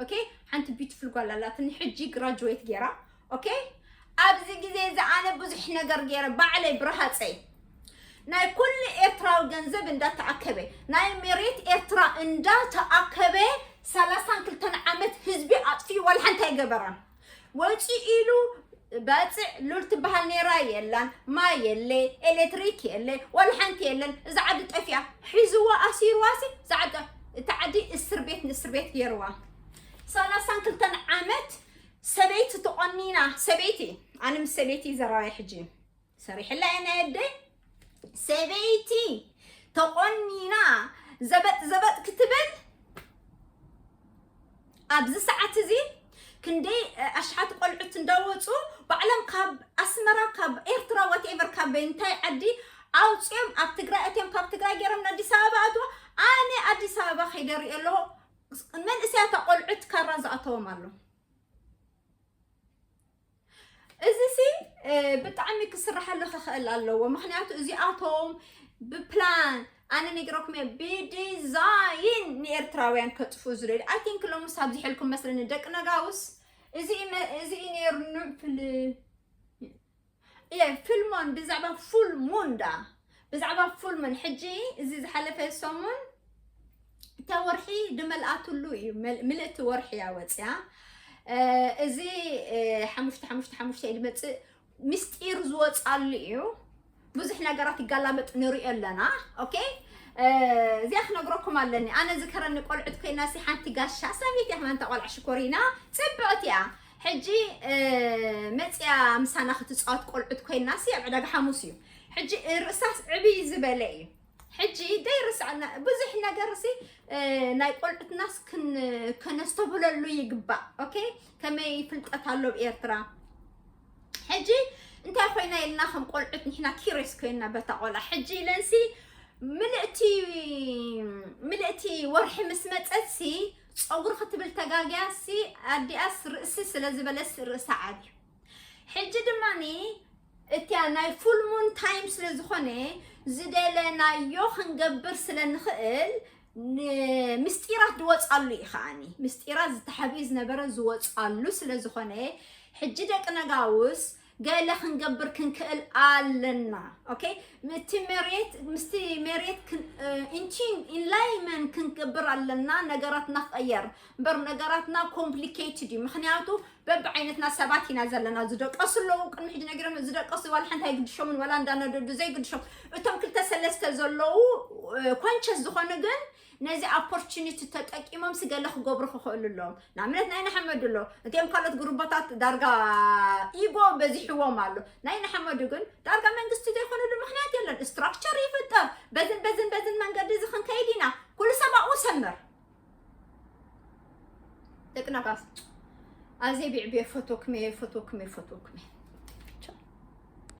ኦኬ፣ ሓንቲ ቢዩቲፉል ጓል ኣላትኒ፣ ሕጂ ግራጁዌት ገይራ። ኦኬ፣ ኣብዚ ግዜ እዚ ኣነ ብዙሕ ነገር ገይረ፣ ባዕለይ ብረሃፀይ ናይ ኩሉ ኤርትራዊ ገንዘብ እንዳተኣከበ፣ ናይ መሬት ኤርትራ እንዳተኣከበ፣ ሰላሳን ክልተን ዓመት ህዝቢ ኣጥፊኡ ዋላ ሓንቲ ኣይገበራን። ወፂ ኢሉ ባፅዕ ሉል ትበሃል ነይራ የላን፣ ማይ የለ፣ ኤሌክትሪክ የለ፣ ዋላ ሓንቲ የለን። እዛ ዓዲ ጠፊኣ፣ ሒዝዋ ኣሲርዋ ሲ፣ እዛ ዓዲ፣ እታ ዓዲ እስር ቤት ንእስር ቤት ገይርዋ። ሰላሳን ክልተን ዓመት ሰበይቲ ተቆኒና፣ ሰበይቲ፣ ኣነ ምስ ሰበይቲ ዘራባይ ሕጂ ሰሪሕላ እየ ናይ ኣደይ። ሰበይቲ ተቆኒና ዘበጥ ዘበጥ ክትብል ኣብዚ ሰዓት እዚ ክንደይ፣ እ፣ ኣሽሓት ቆልዑት እንዳወፁ ባዕሎም ካብ ኣስመራ፣ ካብ ኤርትራ፣ ዋትኤቨር፣ ካብ እንታይ ዓዲ ኣውፅኦም ኣብ ትግራይ ኣትዮም፣ ካብ ትግራይ ገይሮም ንኣዲስ ኣበባ ኣትዎ። ኣነ ኣዲስ ኣበባ ከይደ ሪኦ ኣለኹ። መንእሰያት ቆልዑት ካራ ዝኣተዎም ኣሎ። እዚ ሲ፣ እ፣ ብጣዕሚ ክስርሓሉ ክኽእል ኣለዎ። ምኽንያቱ እዚኣቶም ብፕላን ኣነ ነጊረኩም እየ፣ ብዲዛይን ንኤርትራውያን ከጥፍኡ ዝደልዩ። I think ሎምስ ኣብዚሐልኩም መስለኒ ደቂ ነጋውስ። እዚ እዩ መ- እዚ እዩ ነይሩ ንፍል እየ ፊልሞን ብዛዕባ ፉል ሙን ዳ ብዛዕባ ፉል ሙን። ሕጂ እዚ ዝሓለፈ ሰሙን እታ ወርሒ ድመልኣትሉ እዩ። መል- ምልእቲ ወርሒ እያ ወፅያ። እዚ ሓሙሽተ ሓሙሽተ ሓሙሽተ እዩ ድመፅእ፣ ምስጢር ዝወፃሉ እዩ። ብዙሕ ነገራት ይጋላበጥ ንሪኦ ኣለና። ኦኬ፣ እዚኣ ክነግረኩም ኣለኒ። ኣነ ዝከረኒ ቆልዑት ኮይና ሲ ሓንቲ ጋሻ ሰበይቲ እያ፣ ከማን እታ ቆልዓ ሽኮሪና ፅብቕቲ እያ። ሕጂ መፅያ ምሳና ክትፃወት ቆልዑት ኮይና ሲ ኣብ ዕዳጋ ሓሙስ እዩ። ሕጂ ርእሳስ ዕብይ ዝበለ እዩ። ሕጂ ደይርስዓና ብዙሕ ነገር ሲ ናይ ቆልዑትናስ ክን- ከነስተብህለሉ ይግባእ። ኦኬ፣ ከመይ ፍልጠት ኣሎ ኣብ ኤርትራ? ሕጂ እንታይ ኮይና ኢልና ከም ቆልዑት ንሕና ኪሪስ ኮይና በታ ቆልዓ ሕጂ ኢለንሲ ምልእቲ ምልእቲ ወርሒ ምስ መፀትሲ ፀጉሪ ክትብል ተጋግያሲ ኣዲኣስ ርእሲ ስለ ዝበለስ ርእሳ ዓብዩ። ሕጂ ድማኒ እቲያ ናይ ፉል ሙን ታይም ስለ ዝኾነ ዝደለናዮ ክንገብር ስለ ንኽእል ምስጢራት ዝወፃሉ እዩ ከዓኒ ምስጢራት ዝተሓብኢ ዝነበረ ዝወፃሉ ስለ ዝኾነ ሕጂ ደቂ ነጋውስ ገለ ክንገብር ክንክእል ኣለና። ኦኬ፣ እቲ መሬት ምስቲ መሬት ኢንላይመን ክንገብር ኣለና። ነገራትና ክቀየር እምበር ነገራትና ኮምፕሊኬትድ እዩ። ምክንያቱ በብዓይነትና ሰባት ኢና ዘለና። ዝደቀሱ ኣለዉ፣ ቅድሚ ሕጂ ነጊሮም ዝደቀሱ ዋላ ሓንቲ ኣይግድሾምን፣ ዋላ እንዳነደዱ ዘይግድሾም። እቶም ክልተ ሰለስተ ዘለዉ ኮንሸስ ዝኾኑ ግን ነዚ ኦፖርቹኒቲ ተጠቂሞም ስገለ ክገብሩ ክኽእሉ ኣለዎም። ንኣብነት ናይ ንሓመዱ ኣሎ፣ እቲኦም ካልኦት ግሩቦታት ዳርጋ ኢጎ በዚሕዎም ኣሎ። ናይ ንሓመዱ ግን ዳርጋ መንግስቲ ዘይኮነሉ ምክንያት የለን። ስትራክቸር ይፍጠር፣ በዝን በዝን በዝን መንገዲ እዚ ክንከይድ ኢና። ኩሉ ሰብ ኣብኡ ሰምር። ደቂ ነጋስ ኣዜ ቢዕብየ ፈቶክሜ ፈቶክሜ ፈቶክሜ